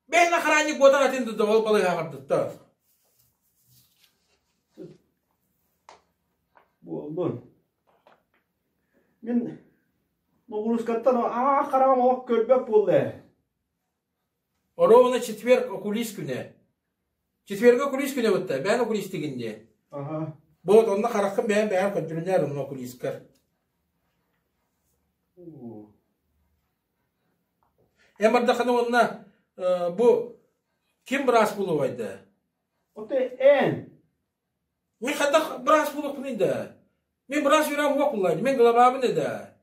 Бэйэн охранник буотах этин да ол балыыһаҕар дутта. Буоллун. Мин ноҕуруускаттан аа хараҕым олох көрбөт буолла ээ. Оруобуна четверг окулист күнэ. Четвергэ окулист күнэ бытта, бэйэн окулистыгын дии. Аха. Вот онно хараххын бэйэн бэйэн көрдөрүнээр онно окулисткар. Эн бардаххына уонна бу ким быраас буолуой да? Ото эн. Мин хайдах быраас буолуохпунуй да? Мин быраас үөрэҕим уох буллаан, мин главабын да.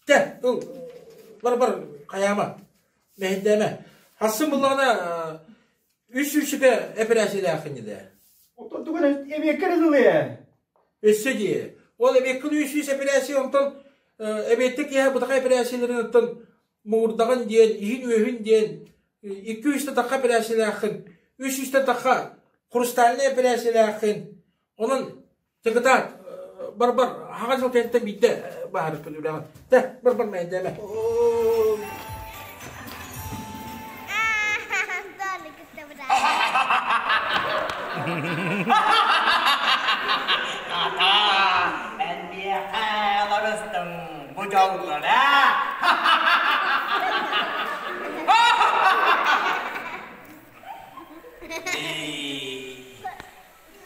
Тэ, ыл, бар-бар, хайаама, мэһэйдээмэ. Хассын буллаҕына үс сүүсүкэ эпэрээсийэлээххин да. Оттон тугун эбиэккэ эрэ дылы ээ. Өссө дии. Ол эбиэккин 300 эпэрээсийэ онтон эбиэттэ киэһэ бытаха эпэрээсийэлэрин оттон муҥурдаҕын диэн, иһин-үөһүн диэн, икки үстэ тахха эпэрээсийэлээххин, үс үстэ тахха хрустальнай эпэрээсийэлээххин. Онон Чыкытаат, бар-бар, хаҕа дьыл кэнниттэн биирдэ баһаарыспын үлэҕин. Тэ, бар-бар мэйдээмэ. Ата, эн миэхэ олорустуҥ бу дьолгор, аа?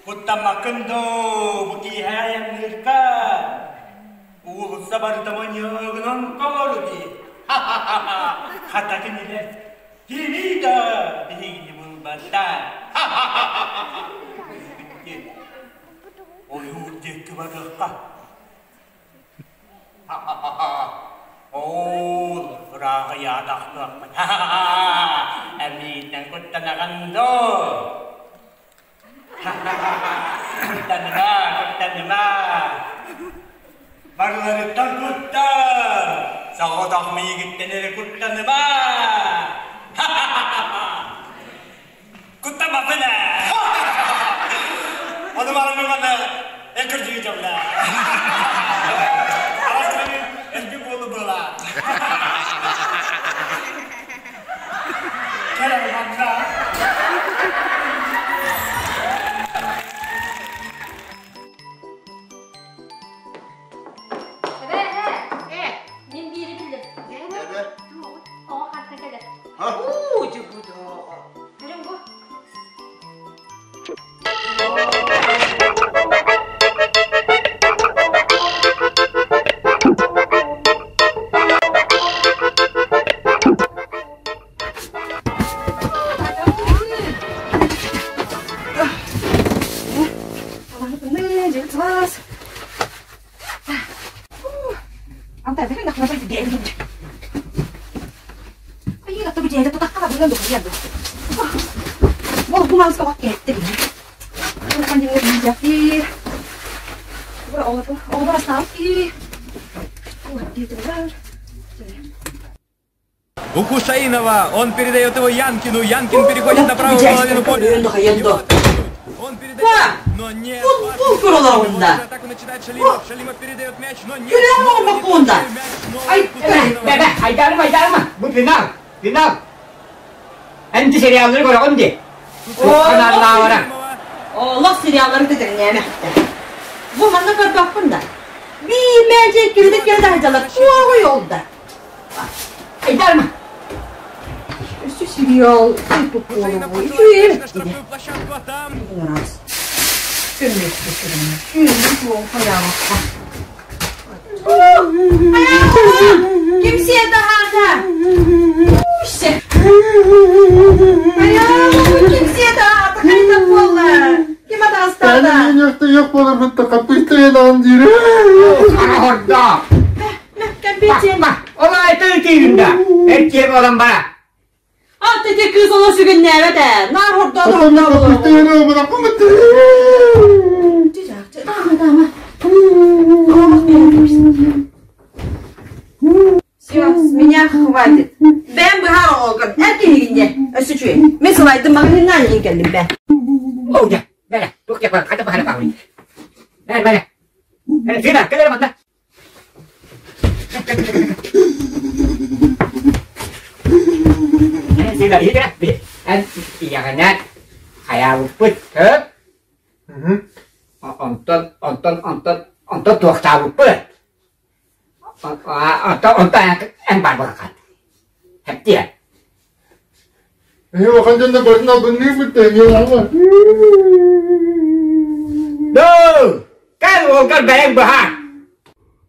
Куттаммаккын дуу, бу киэһэ айанныырга уулусса барыта манньыгынан толору дии. Хата кинилэр кими да биһигини булбаттар. Ойуур диэки барыахха. Ол ырааҕы яатахтыахпыт. Эмиитэн куттанаҕын дуу? Куттаныма, куттаныма. Барыларыттан куттан. Соҕотох миигиттэн эрэ куттаныма. Куттамаппын ээ. Ону бараммын манна эн көрдүү дьолла. Элби буолу была. Кэлэр манна. Бу Бу бу маска бак кетти бile. Улахан дьиҥҥэ биһиэхтиир. Бу оҕолор оҕолор астаабыт киһи. У Хусаинова он передает его Янкину. Янкин переходит на правую половину поля. Он передает, но не... Бу көрөлөрүндэ. Атаку начинает Шалимов. Шалимов передает мяч, но нет. Көрөр оҥорбоккун да. Ай, Бэ, айдарым, айдарыма. Бу финал, финал. Энти сериаллары көрөҕүн дии. Каналлаабара. Олох сериаллары тэтэҥнээмэхтэ. Бу манна көрбөппүн да. Биир мээчэ кирдик кирдик сылдьаллар. Туоҕуй ол да. Айдарыма. Өссө сериал туппуолугу үчүгэй эбит дии. Раз. Ким сиэтэ аата? Ким сиэтэ аата? Хайдах буолла? Ким атаҕастаата? Yok буолар хаппыыстайанаан диир. Ордо. Кэмпиэтиэн. Ол айта ытыырын да. Эркиэ буолан бара. Ат ити кыыс олох сүгүннээбэт ээ. Наар хордоо хордоо буолар. Все, с меня хватит. Бэм быһаар оҕолгор эр киһигинне. Өссө үчүгэй. Мин сылайдым маҕаһыыннаан иһин кэллим бэ. Оо, дьэ, бэрэ, туох диэх баар, хайдах баһара баҕый. Бэр, бэрэ. Фина, кэл эрэ манна. Фина, иһит эрэ, эн ийэҕинэн хайаабыппыт, хөп? Онтон, онтон, онтон, онтон туохтаабыппыт. Онтон, онтон эн бар буолан Хэптиэ. Улахан дьонно барын албынныыр быттан No! Кэл уолгар бэйэҥ быһаар.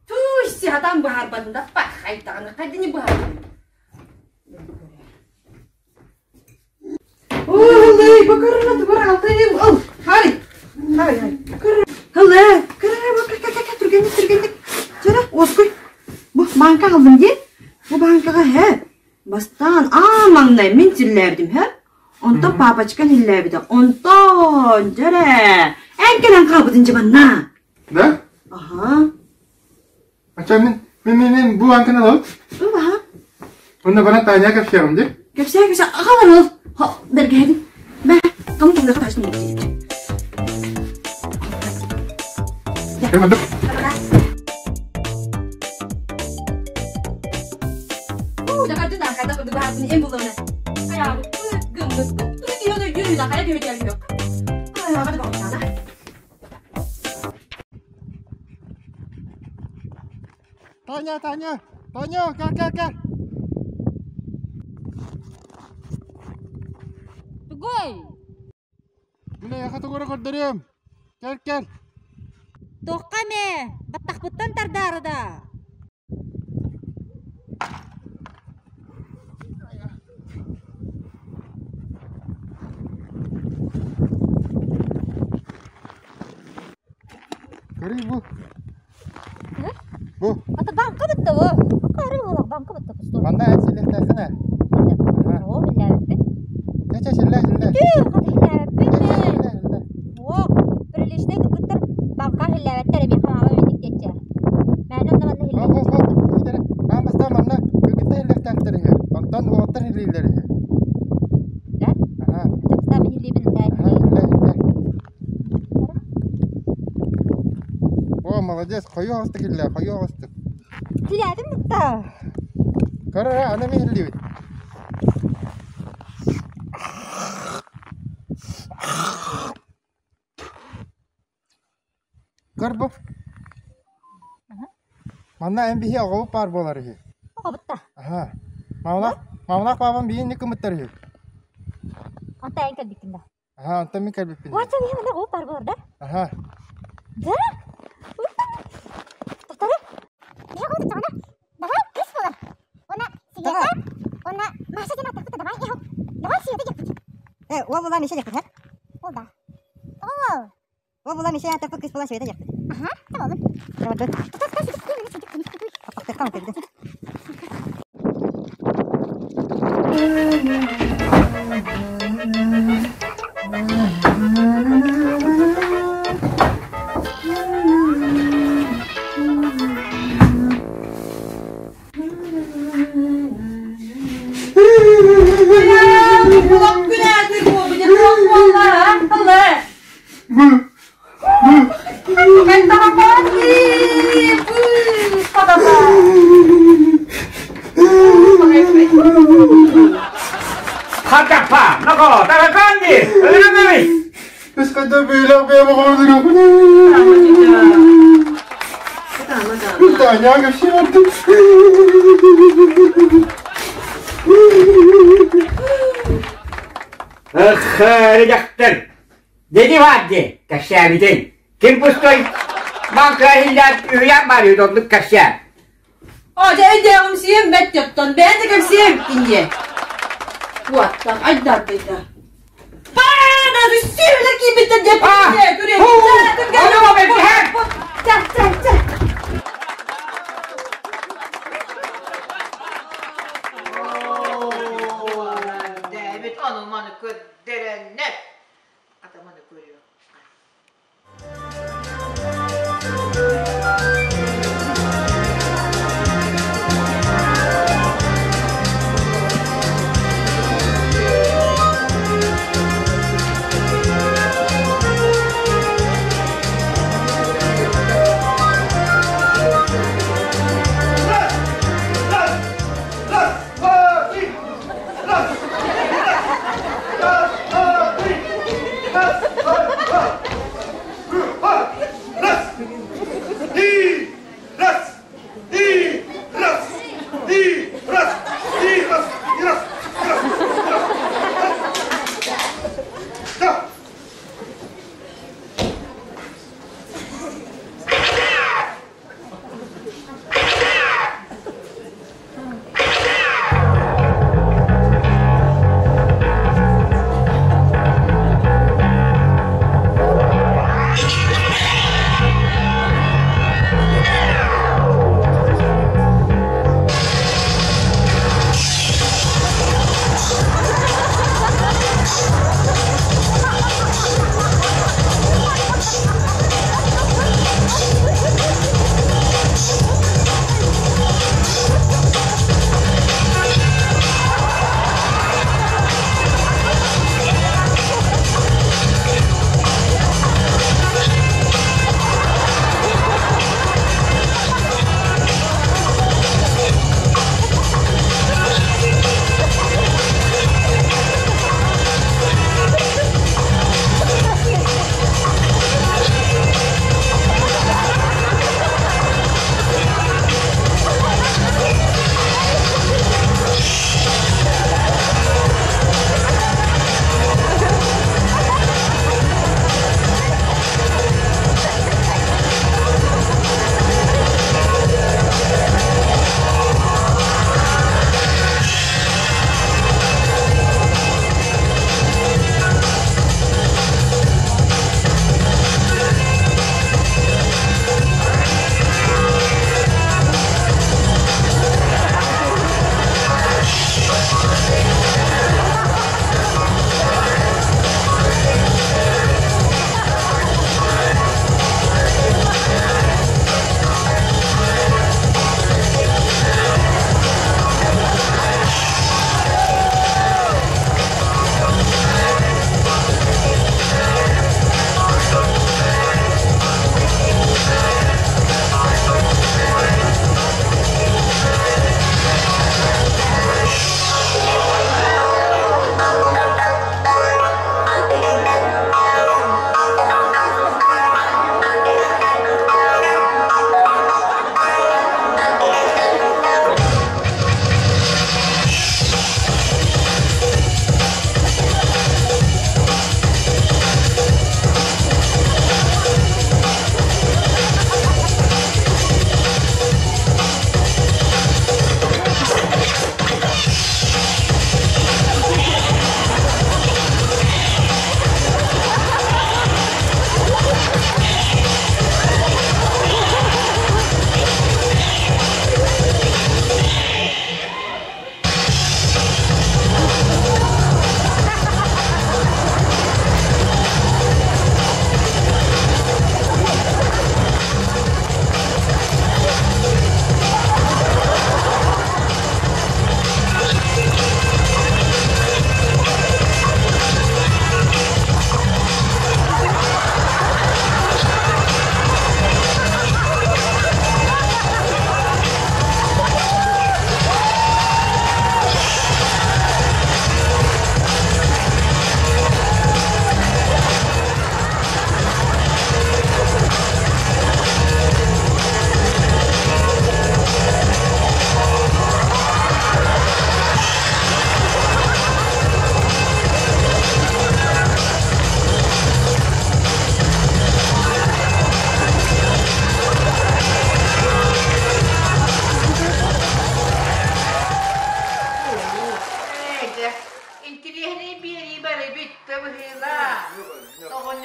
Туй, сиһатан быһаарбатын да пахайтаҕына хайдыны быһаарбын. Ылый, бу көрүнэ тугар алтайым ыл. Хай. Хай, хай. Көр. Хылы, көрө бу кэ кэ кэ түргэнник түргэнник. Чара, оскуй. Бу банка алдым дии. Бу банкаҕа һэ. Бастаан аа маҥнай мин силлээбитим һэ. Онтон папочкан иллээбитэ. Онтон дьэрэ. Эн кэлэн хаалбытын дьыбанна. Да? Аха. Ача мин мин мин мин бу банканы алабыт. Аха. Онно баран Таня кэпсиэҕим дии. Кэпсээ кэпсээ аҕалар ыл. Бэргэһэбин. Бэ, кому кому ташын Таня, Таня, Таня, кэл, кэл, кэл. Тугуй? Мин эйиэхэ тугу эрэ көрдөрүөм. Кэл, кэл. Туохха эмэ, баттахпыттан тардаары да. Көрүй бу. Бу. Ата банка бытта бу. Акары буолар банка бытта пустой. Манна эн силлэхтээххин ээ. Оо, биллээбиппин. Чэ, чэ, силлээ, силлээ. Тү, хата хиллээбиппин ээ. Оо, приличный кыргыттар банка хиллээбэттэр эмиэ ханаама минник диэччи. Мээнэ онно манна Хоп, хоп, хоп. Иитэрэ. Аан бастаан манна кыргыттар иллэхтээхтэр үһү. Онтон уолаттар иллииллэр үһү. Да? Аха. Чапстаан мин иллиибин Аха, иллээ, иллээ. О, молодец, хойуу оҕустук иллээ, хойуу оҕустук. Тилээтим бытта. Көр эрэ, аны мин иллиибит. Көр бу. Манна эн биһи оҕобут баар буолар үһү. Оҕобут да. Аха. Мамалаах, мамалаах паапам биһи инник гыммыттар үһү. Онто эн кэлбиккин да. Аха, онтон мин кэлбиппин. Уонча биһи манна оҕобут баар буолар да? Аха. Да? Тохтору. Биһи оҕобут даҕаны. Давай кыыс буолар. Уонна Света, уонна Маша диэн аттахпыта давай иһок. Давай Света диэхпит. Э, уол була Миша диэхпит, Ол да. Ол. Уол була Миша аттахпыт кыыс була Света диэхпит. Аха, tamam. Аппахтыахха Хатапа, ноко, тараканди, өлөмөбүс. Өскөтө бөйлөк бэйэ Таня кэпсиэбэттим. Эх, дьахтар, Деди баар дии, кэпсээбитин. Ким пустой маҥка иһиллээн үһүйээн баар үһү оннук кэпсээ. О, дьэ өйдөөҕүмсүйүм бэт дьоттон, бэйэн да кэпсиэм киниэ. Уоттан айдардыйда. Баана сүөлэ киирбиттэр диэппитэ, көрүө. Чэ, чэ, чэ. Дэбит ону-маны көрдөрөннөр. Атаманы көрүө. Раз, два, три! Раз, два, два!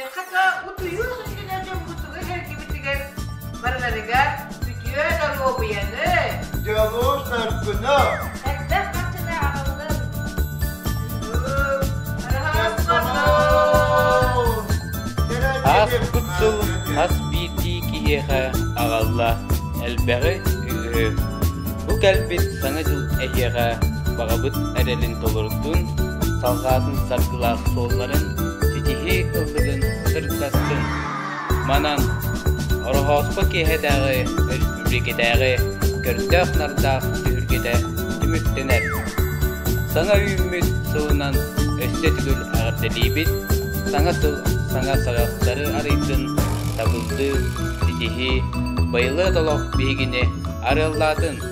Хата утуйуох иннинэ дьоммутугар эргибитигэр барыларыгар үтүө доруобуйаны, Дьолу-соргуну! Элбэх харчыны аҕаллым. Ааспыт сыл хас биирдии киһиэхэ аҕалла элбэҕи үгүһү. Бу кэлбит Саҥа дьыл эһиэхэ баҕабыт эрэлин толордун, салҕаатын саргылаах суолларын ситиһии ыллыгын сырдаттын. Манан Ороһооспо киэһэтээҕи өрөспүүбүлүкэтээҕи көрдөөх-нардаах түһүлгэтэ түмүктэнэр. Саҥа үүммүт сылынан өссө төгүл эҕэрдэлиибит, саҥа сыл саҥа саҕахтары арыйдын, табыллыы, ситиһии, байылыат олох биһигини арыаллаатын!